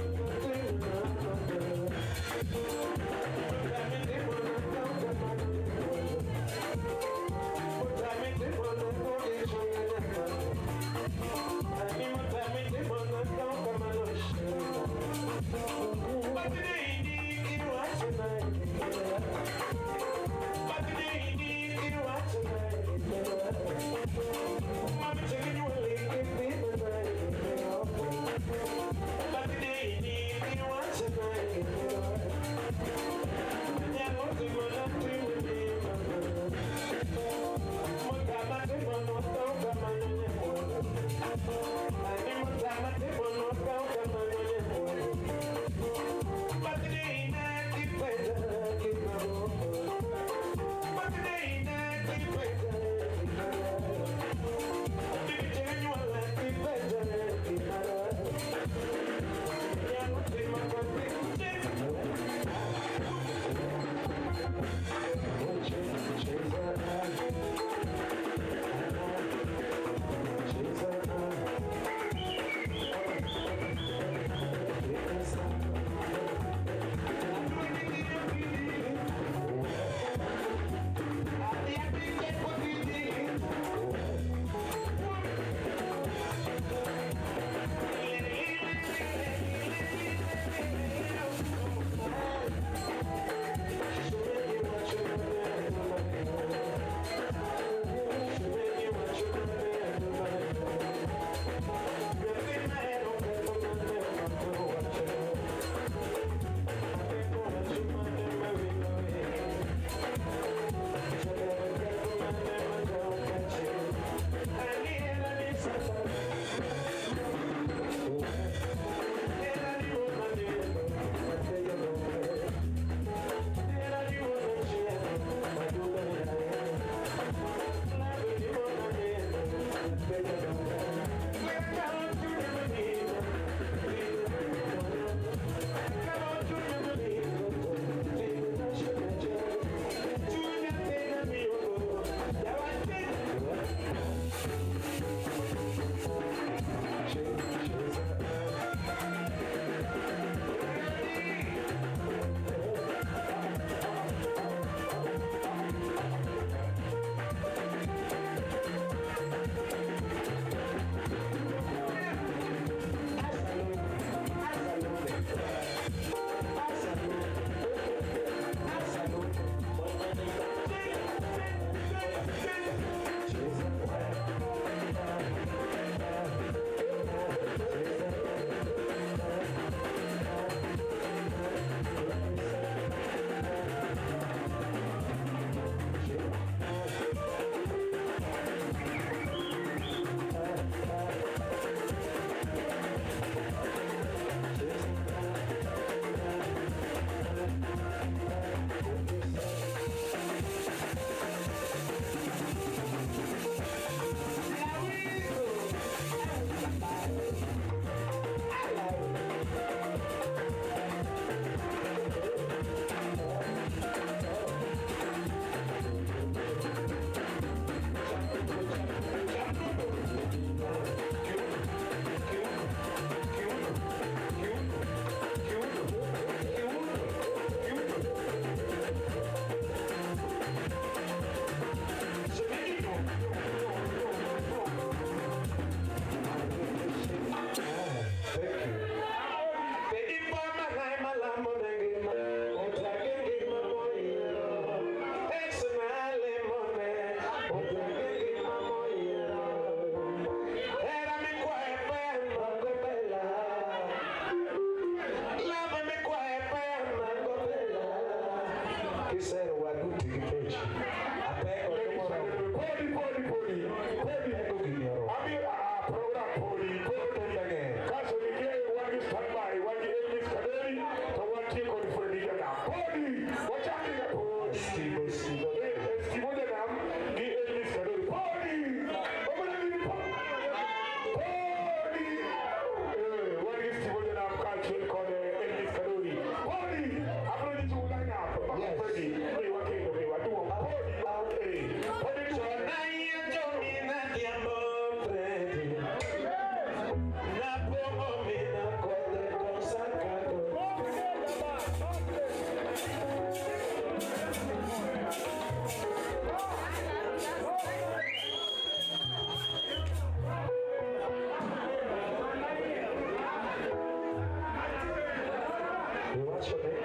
Wachone.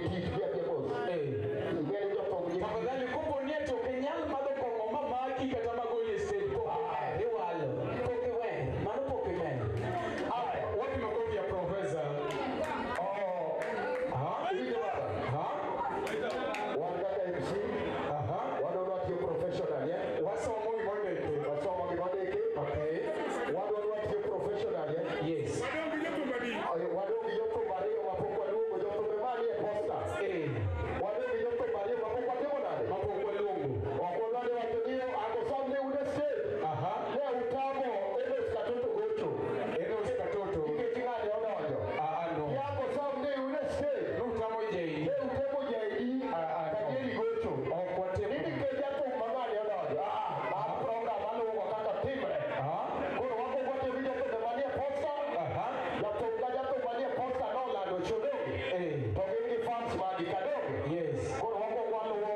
gi tich bi abia mos. Ing'e ni jothum gi Tafadhali kopo ni ati ok inyal madho kong'o mamaki kata magoli e stage, pok imer, iwalo. Pok iwe, mano pok imer. Haya, wapi makofi ya profesa? Oh, Ha? iwinjo baba? Ha? Wan kaka MC, Aha. wadwa tiyo professional, yeah? Wasomo gimondiki. Wasomo gimondiki. Okay. Wadwa tiyo professional, yeah? Yes. Wadong' gi jothum ariyo mapok waluongo, jothumbe manie posta. Wadong' gi jothum ariyo mapok watimo nade? Mapok waluongo. Ok wadwa ni wacho ni Uncle Sam ne un e stage. Aha. Ne utamo Enos Katoto gocho. Enos Katoto. Nikech ng'ane odonjo. Ah, ah, no. Gi Uncle Sam ne un e stage. Nutamo JD. Ne utemo JD Ah, ah, no. Kajeri gocho. Ok watimo. Ni nikech jathum ma ng'ane odonjo. Ah, mar program aluwo kaka timre. Aha. Koro wakwongo watiyo gi jothumbe manie posta. Aha. Jathum ka jathum manie posta nolando chodonge. To gin gi fans magi kadonge. Yes. Koro wakwongo waluwo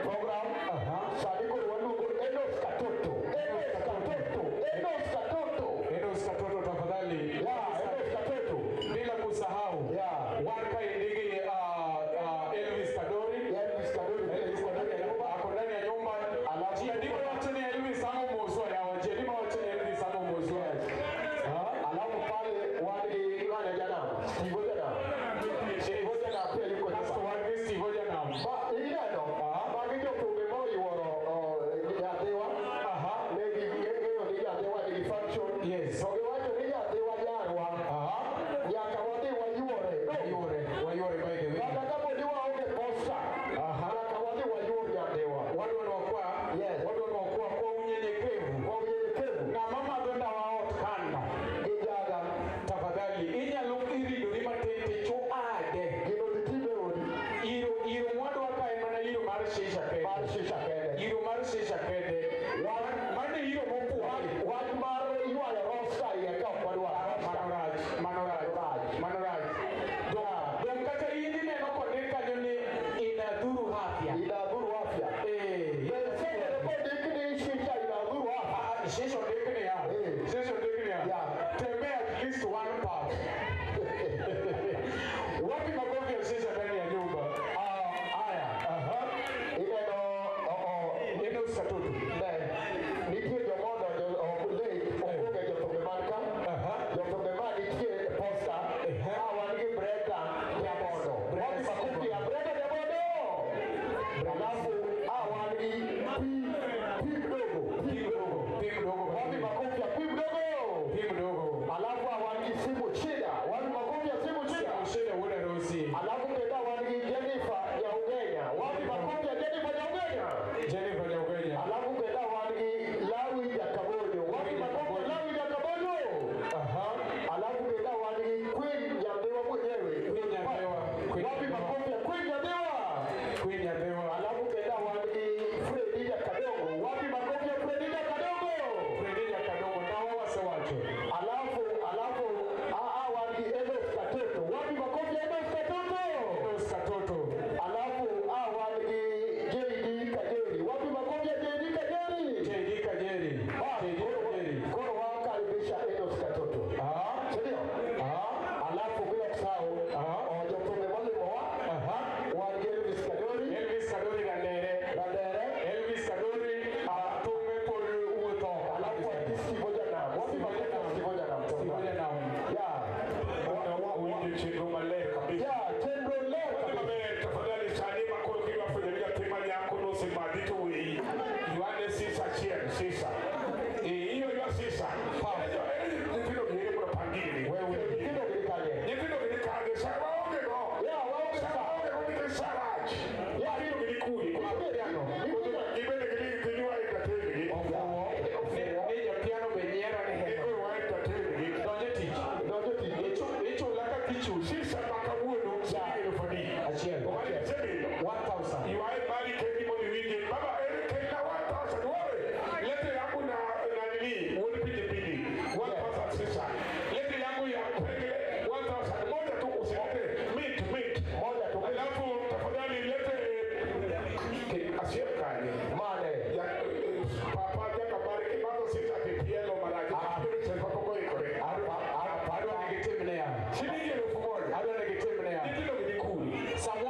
program. Aha. Sani koro waluongo Enos Katoto. Enos Katoto. Enos Katoto. Enos Katoto tafadhali. Yeah, Enos Katoto. Bila kusahau. Yeah. Wan kaendi gi Elvis Kadori. Elvis Kadori pia Elvis yuko ndani ya nyumba. Ako ndani ya nyumba. Alafu- Ji andiko wacho ni Elvis ang'o moswa yawa. Ji andiko wacho ni Elvis ang'o moswa. Ha? Alafu pale wan gi ng'ane janam. Steve Ojanam. Steve Ojanam pia yuko Kasto nyumba. wan gi Steve Ojanam. Ba ineno, magi jothumbe moyuoro nyathiwa. Aha. Ne ging'eyo ni nyathiwa nigi function. Yes. To giwacho ni nyathiwa yarwa. Aha. Nyaka wadhi wayuore. Wayuore. Wayuore by the way. Kata kapo ni waonge posta. Aha. Nyaka wadhi wayuor nyathiwa. Wadwa nokwa. Yes. Wadwa nokwa kwa unyenyekevu. Kwa unyenyekevu. Ng'ama madho ndawa ot kano. Gi jaga. Tafadhali inyalo iridori matin tichu ade. Gino dhi time odi. Iro iro mwadwa ka en mana iro mar shisha kende. Mar shisha kende. Iro mar shisha kende. Mano iro mopuodhi. Wach mar ywayo rosta iye ka ok wadwar. Mano rach, mano rach, mano rach. Dong kata in ineno kondik kanyo ni inadhuru afya. Inadhuru afya. Eh, Be iseng'eyo kondik ni shisha inadhuru afya? ah, shisha ondik niya. Eh. Shisha ondik niya. Yeah. Tembea at least one puff. Wapi makofi ya shisha ndani ya nyumba? Ah, aya. Aha. Ineno, oh, Enos Katoto. ne, nitie joma odonjo late, ok onge jothumbe man ka. Aha. Jothumbe ma nitie e posta. Ah, wan gi Brenda Nyabondo. Wapi makofi ya Brenda Nyabondo? Alafu, ah, wan gi Pi Mdogo. Pi mdogo, pi mdogo. Wapi makofi ya Pi Mdogo? Pi mdogo. Alafu ah, wan gi Simu Chida. Wapi makofi ya Simu Chida? Shida wuod Arosi. Alafu kenda wan gi Jennifer Nyaugenya. Wapi makofi ya Jennifer Nyaugenya? Jennifer Nyaugenya. Alafu kenda wan gi Lawi Jakabonyo. Wapi makofi ya Lawi Jakabonyo? Aha. Alafu kenda wan gi Queen Nyambewa mwenyewe. Queen Nyambewa. Queen Wapi Nyambewa. makofi ya Queen Nyambewa? Queen Nyambewa. Alafu kenda wan gi Fredija Kadongo. Wapi makofi ya Fredija Kadongo? Fredija Kadongo na wawasewacho. Alafu wan gi Enos Katoto. Wapi makofi ya Enos Katoto? Enos Katoto. Alafu wan gi JD Kajeri. Wapi makofi ya JD Kajeri? JD Kajeri. Ah, JD Kajeri. Koro wakaribisha Enos Katoto. Ah. Si ndio? Ah. Alafu bila kusahau jothumbe molimowa Aha. wan gi Elvis Kadori, Elvis Kadori Randere. Randere, Elvis Kadori thumbe pod wuotho. alafu wan gi Steve Ojanam. Wapi makofi ya Steve Ojanam? Steve Ojanam. Yeah. Winjo chenro maler kabisa. Yeah, chenro ler kabisa. Maber, tafadhali sani makoro kidwa fwenyo ni nyathi ma nyako nosemadhi to weyi. Ywane sisa achiel, sisa. Eh, iyo ywa sisa. Ere nyithindo gi ere mondo opang gini. Wewe nyithindo gin kanye? Nyithindo gi ni kanye, sa waonge go. Yeah, waonge Sa sa. waonge go nikech sa rach. Yeah. Nyithindo gi ni kure. Piano. Gibende gidhi gidhi wa entertain gi. Ni japiano be nyiero ni Ni hero. koro wa entertain gi. Donjo tich. Donjo tich. Ichula kaka ichuli. Sisa ma kawuono siling 4,000. Achiel. Omari isebilo. 1000. Ywaye mari kendi mondo iwinje. Baba, ere kelna 1000 wewe. Lete yangu na nini, wuod pilipili. 1000 sisa. Lete yangu ya pengele 1000. Moja tu usilete mint mint. Moja tu. Alafu tafadhali lete achiel kanye. Mane. Ya, papa jaka mare kimadho sisa kipielo marach. Ah. Abiro sepa pok oikore. Adwa ni gitim niya. Shilingi 1000. Adwa ni gitim niya. Nyithindo gi ni kure. Sama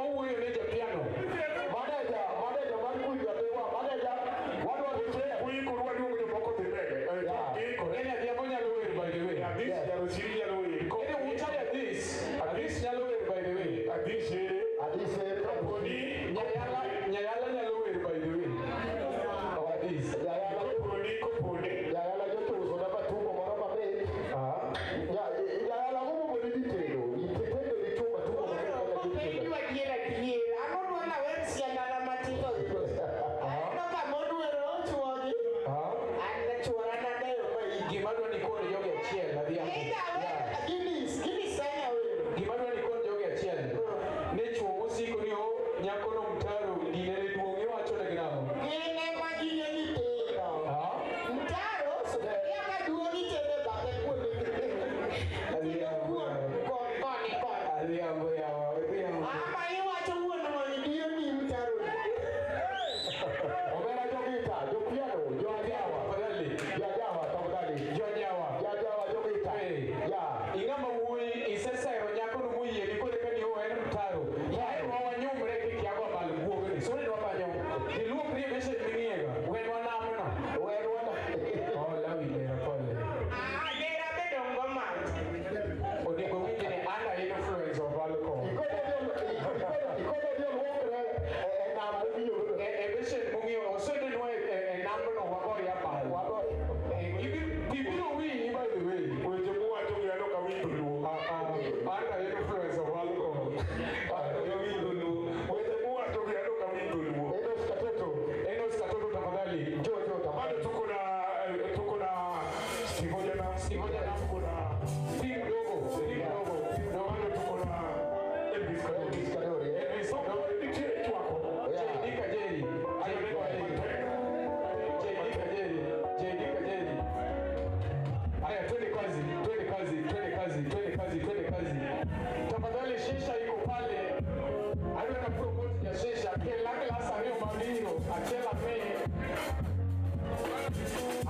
Kela glass ariyo mabiro, achiel amiyi.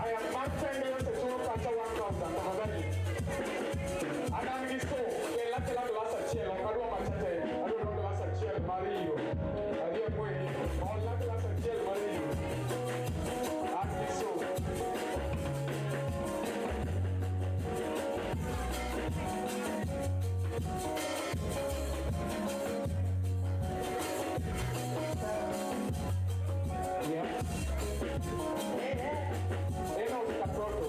Aya, mar tenge osechulo kacha 1000 tafadhali. An an gi so, kela kela glass achiel, ok adwa machate, adwaro glass achiel mar iro. Ariyo ng'we, olna glass achiel mar iro. An gi so. Yeah. Enos Katoto.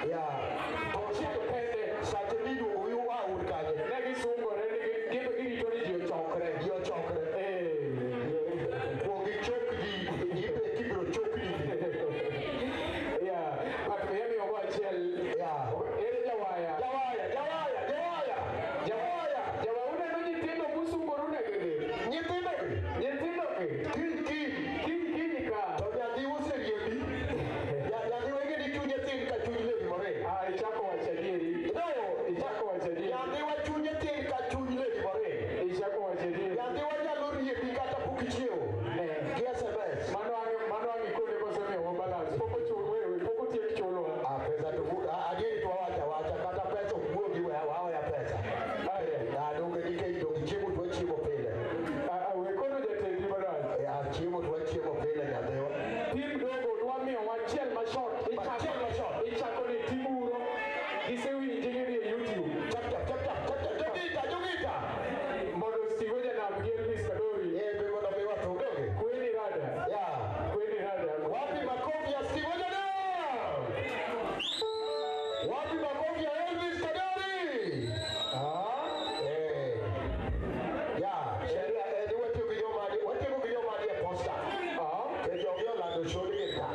Yeah. Achiel kende. Sache miduogo yu aur kanye. Ne gisungore ni gin girito ni ji ochokre. Ji ochokre. Eh. Kuong ichok ji, ibe kibiro chokni ji. Yeah. But miyo go achiel. Yeah. Ere jawaya. Jawaya, jawaya, jawaya. Jawaya. Jawaya uneno nyithindo musungoru negi. Nyithindo gi. Nyithindo gi. Kiny kiny. Kiny kiny ka. To nyathi oseriembi. Nyathi wenge ni chunye tin ka chuny Lady Morin. Ah, ichako wacho adieri. No, Ichako wacho adieri. Nyathiwa chunye tin ka chuny Lady Morin. Ichako wacho adieri. Nyathiwa nyalo riembi kata pok ichiewo. Ne. Gi SMS. Mano ang' ikone kosemiyowa balance. Pok ochul wewe, pok otiek chulwa. Ah, pesa to adieri to wawacho awacha kata pesa ok wuogi we waoya pesa. Aya. Ah, donge nikech donge chiemo to wachiemo pile. Ah, we kono jatendi marach. Ah, chiemo to wachiemo pile nyathiwa. Tim dogo dwa miyowa achiel ma short. Achiel ma short. Ichako ni Timuro. Gisewinji gidhi e YouTube. Chap chap chap chap chap chap. Jogita, jogita. Mondo Steve Ojanam gi Elvis Kadori. Eh, be mondo miwa thum donge. Kweni rada. Yeah. Kweni rada. Wapi makofi ya Steve Ojanam? Wapi makofi ya Elvis Kadori? Ah. Eh. Yeah, sheria eh, ni watiyo gi joma ni watiyo gi joma ni e posta. Ah. Ke jogi olando shoni gi ka.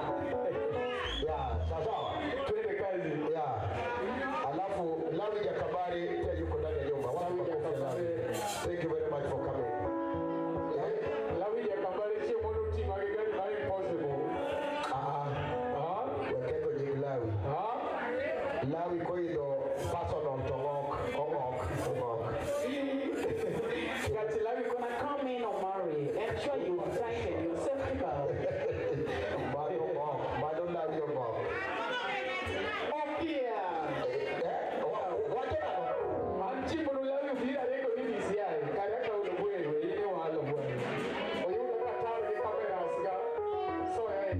Yeah, sawa sawa. Twende kazi. Yeah. Alafu Lawi Jakabari pia yuko ndani ya nyumba. Wapi makofi ya Lawi? Thank you very much for coming. Eh? Lawi Jakabari chieng' moro oting'o gi gari mar impossible. Ah, Ah. waketho nying Lawi. Ah. Lawi koidho personal to ng'ok, ong'ok, ong'ok. But Lawi gonna come in Omari. Ensure you tighten your safety belt. Mano ng'ok, mano Lawi ong'ok. Okia. Eh, wacho nang'o? An chieng' moro Lawi obiro arego ni DCI. Kare akaulo bwewe, in iwalo bwewe. Oyudo ka ataro gi cameras ga. So eh.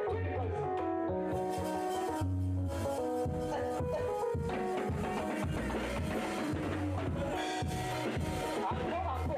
Twende kazi. Ako, ako.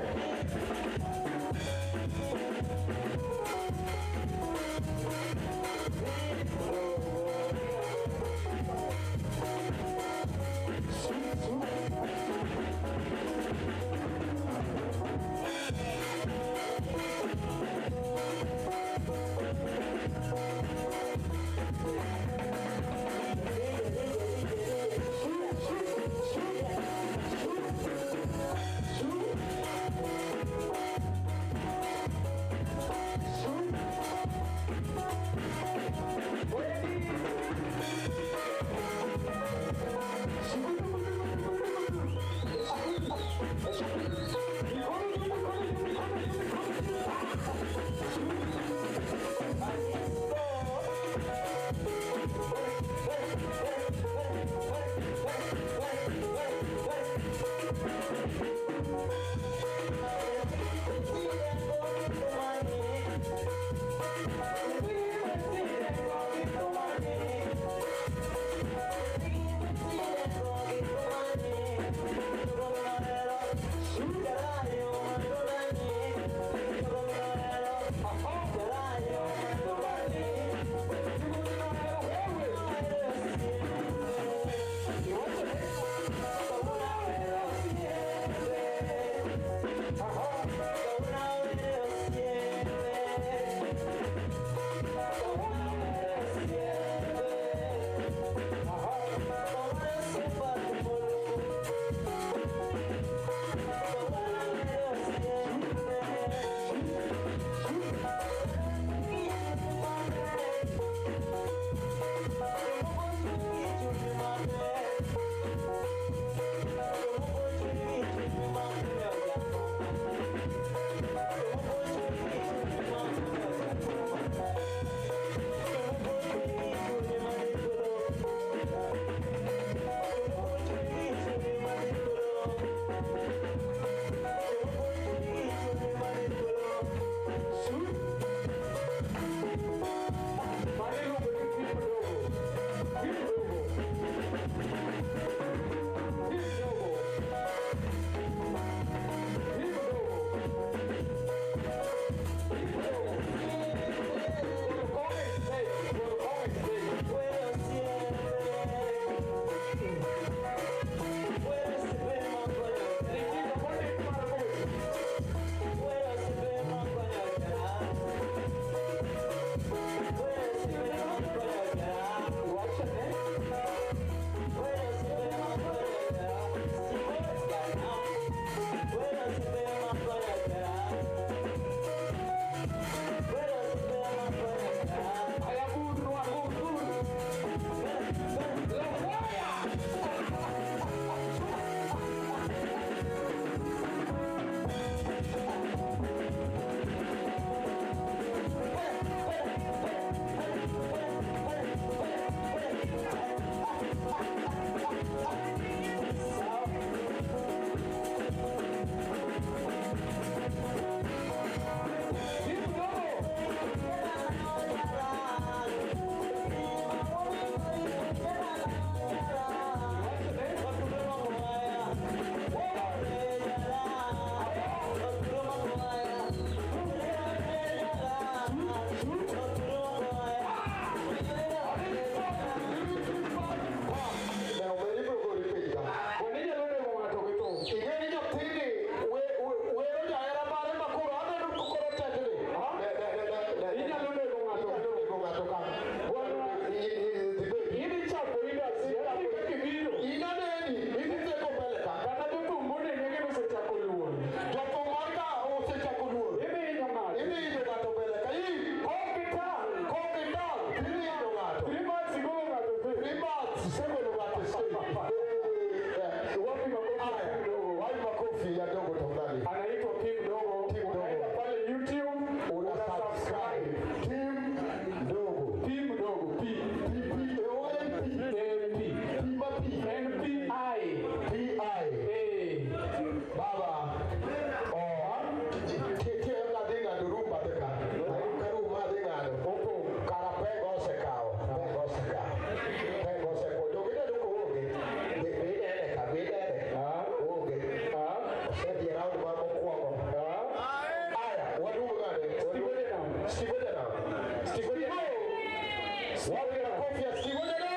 Makofi ya Steve Ojano.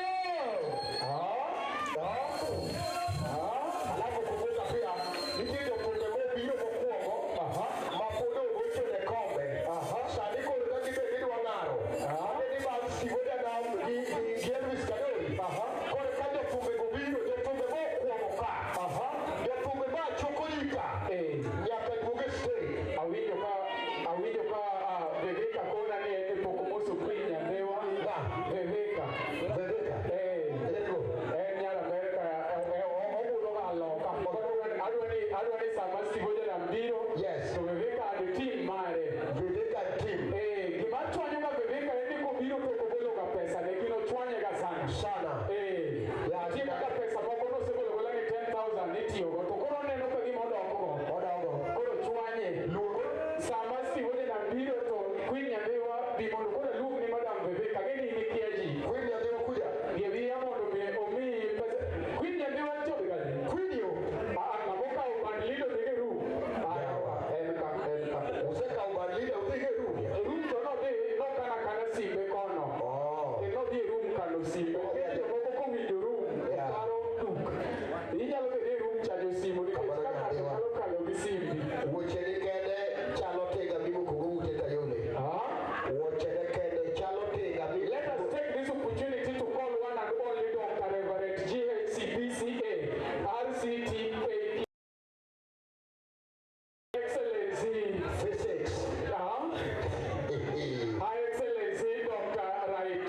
Ah, Ah. ah, Alafu kumbuka pia nitie jopuonje mobiro mokwongo ma pod ogocho ne kombe. Sani koro ka gibed ni idwa ng'aro, ne ni bang' Steve Ojanam gi Elvis Kadori. Koro ka jothumbe go biro, jothumbe mokwongo ka, jothumbe ma choko ji ka, eh. nyaka duog e stage. Awinjo ka Veveka kona ni en pok omoso Queen Nyambewa. Veveka. Veveka. Eh. Let's go. En nyar Amerka, obudho ga loka. Koro adwa ni sama Steve Ojanam biro, Yes. to Veveka and team mare. Veveka team. Eh, gima chwanyo ga Veveka en ni kobiro to ok ogolo ga pesa ne gino chwanye ga sana. Sana. Eh, Ya, nitie kaka pesa moko nosegolo gola ni 10,000 nitiyogo to koro oneno ka gima odokgo. Odongo. Koro chwanye. Luongo. Sama Steve Ojanam biro to Queen Nyambewa bi mondo koro aluong ni Madam Veveka, ang'e ni in ikia ji. Queen Nyambewa kuja. Bi abiya mondo mi omiyi pesa. Queen Nyambewa nitie kanye? Queen yo. Ah, ah, ng'ama okawo band leader odhi e room. Ah, Yawa. en ka, en ka. Usekawo band leader udhi e room. E room to nodhi nokana kana simbe kono. Oh. E nodhi e room kano simbe. Nikech jomoko kowinjo room, Yeah. paro duk. Inyalo bedo e room chajo simu nikech Kamano ka ng'ato Nyambewa. nyalo kalo gi simbi. Wuochene kende chalo tinga mimoko go ute Kayole. Ah? Wuochene kende chalo tinga mimoko. Let us take this opportunity to call one and only Dr. Reverend GHCBCA RCTAP Excellency, Physics. High Excellency Dr. Right,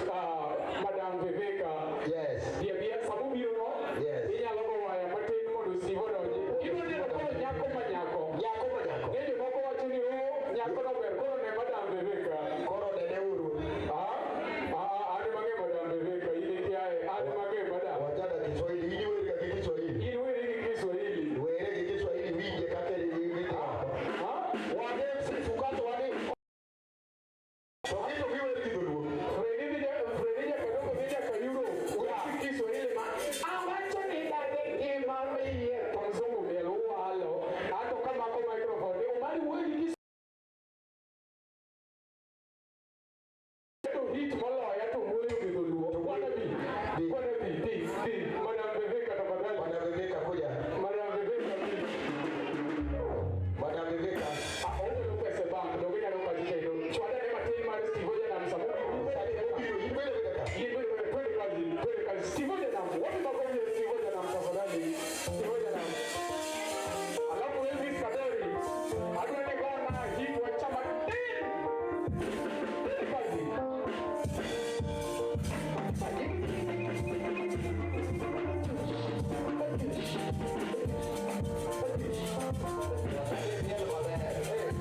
Madam Viveka. Yes. Bia bia sabu biro no? Yes. Inyalo go waya matin mondo Steve odonji. Ibiro neno koro nyako ma nyako. Nyako ma nyako. Ng'e jomoko wacho ni oh, nyako no ber, koro ne Madam Viveka. Koro nene uru. Ah, ah, an ema ang'e Madam Viveka, in ikiaye, an ema ang'e Madam. Wachana Kiswahili. In iweri ga gi Kiswahili. In weri gi Kiswahili. Were gi Kiswahili winje kaka iwinje. Ah? Wane sifu kato wane. To gito giwer gi dholuo. Fredi Fredi Nyakadogo dhi nyaka Europe. Weri gi Kiswahili ma awacho ni dade ngima iye to mzungu miel uwalo. Ato kamako microphone ni Omari wuoyo gi Kiswahili. To hit moloya to wuoyo gi dholuo. Kwana bi. Kwana bi, bi, bi. Madam Viveka tafadhali. Madam Viveka kuja. Madam Viveka bi. Madam Viveka. Ah, ogolo pesa e bank, donge nyalo kachi kendo. Chwada ne matin mar Steve Ojanam sama Obiro ibedo beda ka. Twende kazi, twende kazi. Steve Ojanam, wapi makofi ya Steve Ojanam tafadhali? Steve Ojanam. Alafu Elvis Kadori, adwa ni gona hit wa chama tin. Twende kazi. Miel maber. Eh.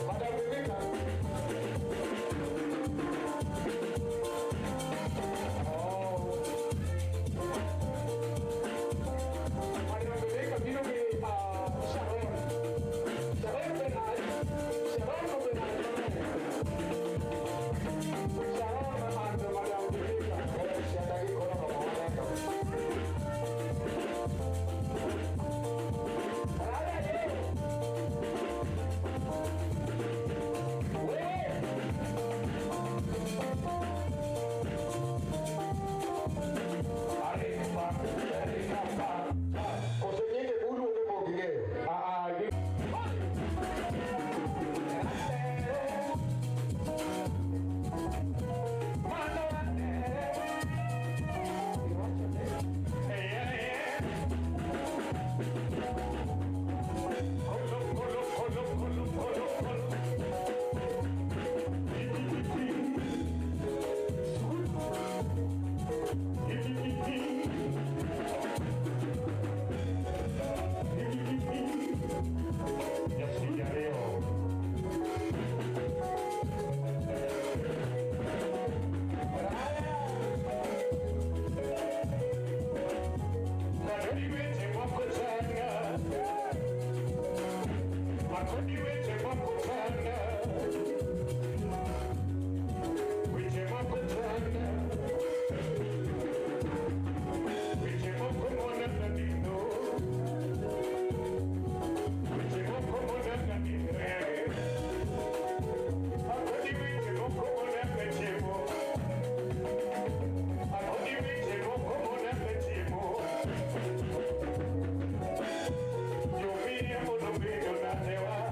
Madam Viveka. Madam Viveka biro gi Sharon. Sharon Bernard. Sharon Bernard. Sharon and Madam Viveka. Eh, sianda gi koro romo waneno. Nyathiwa.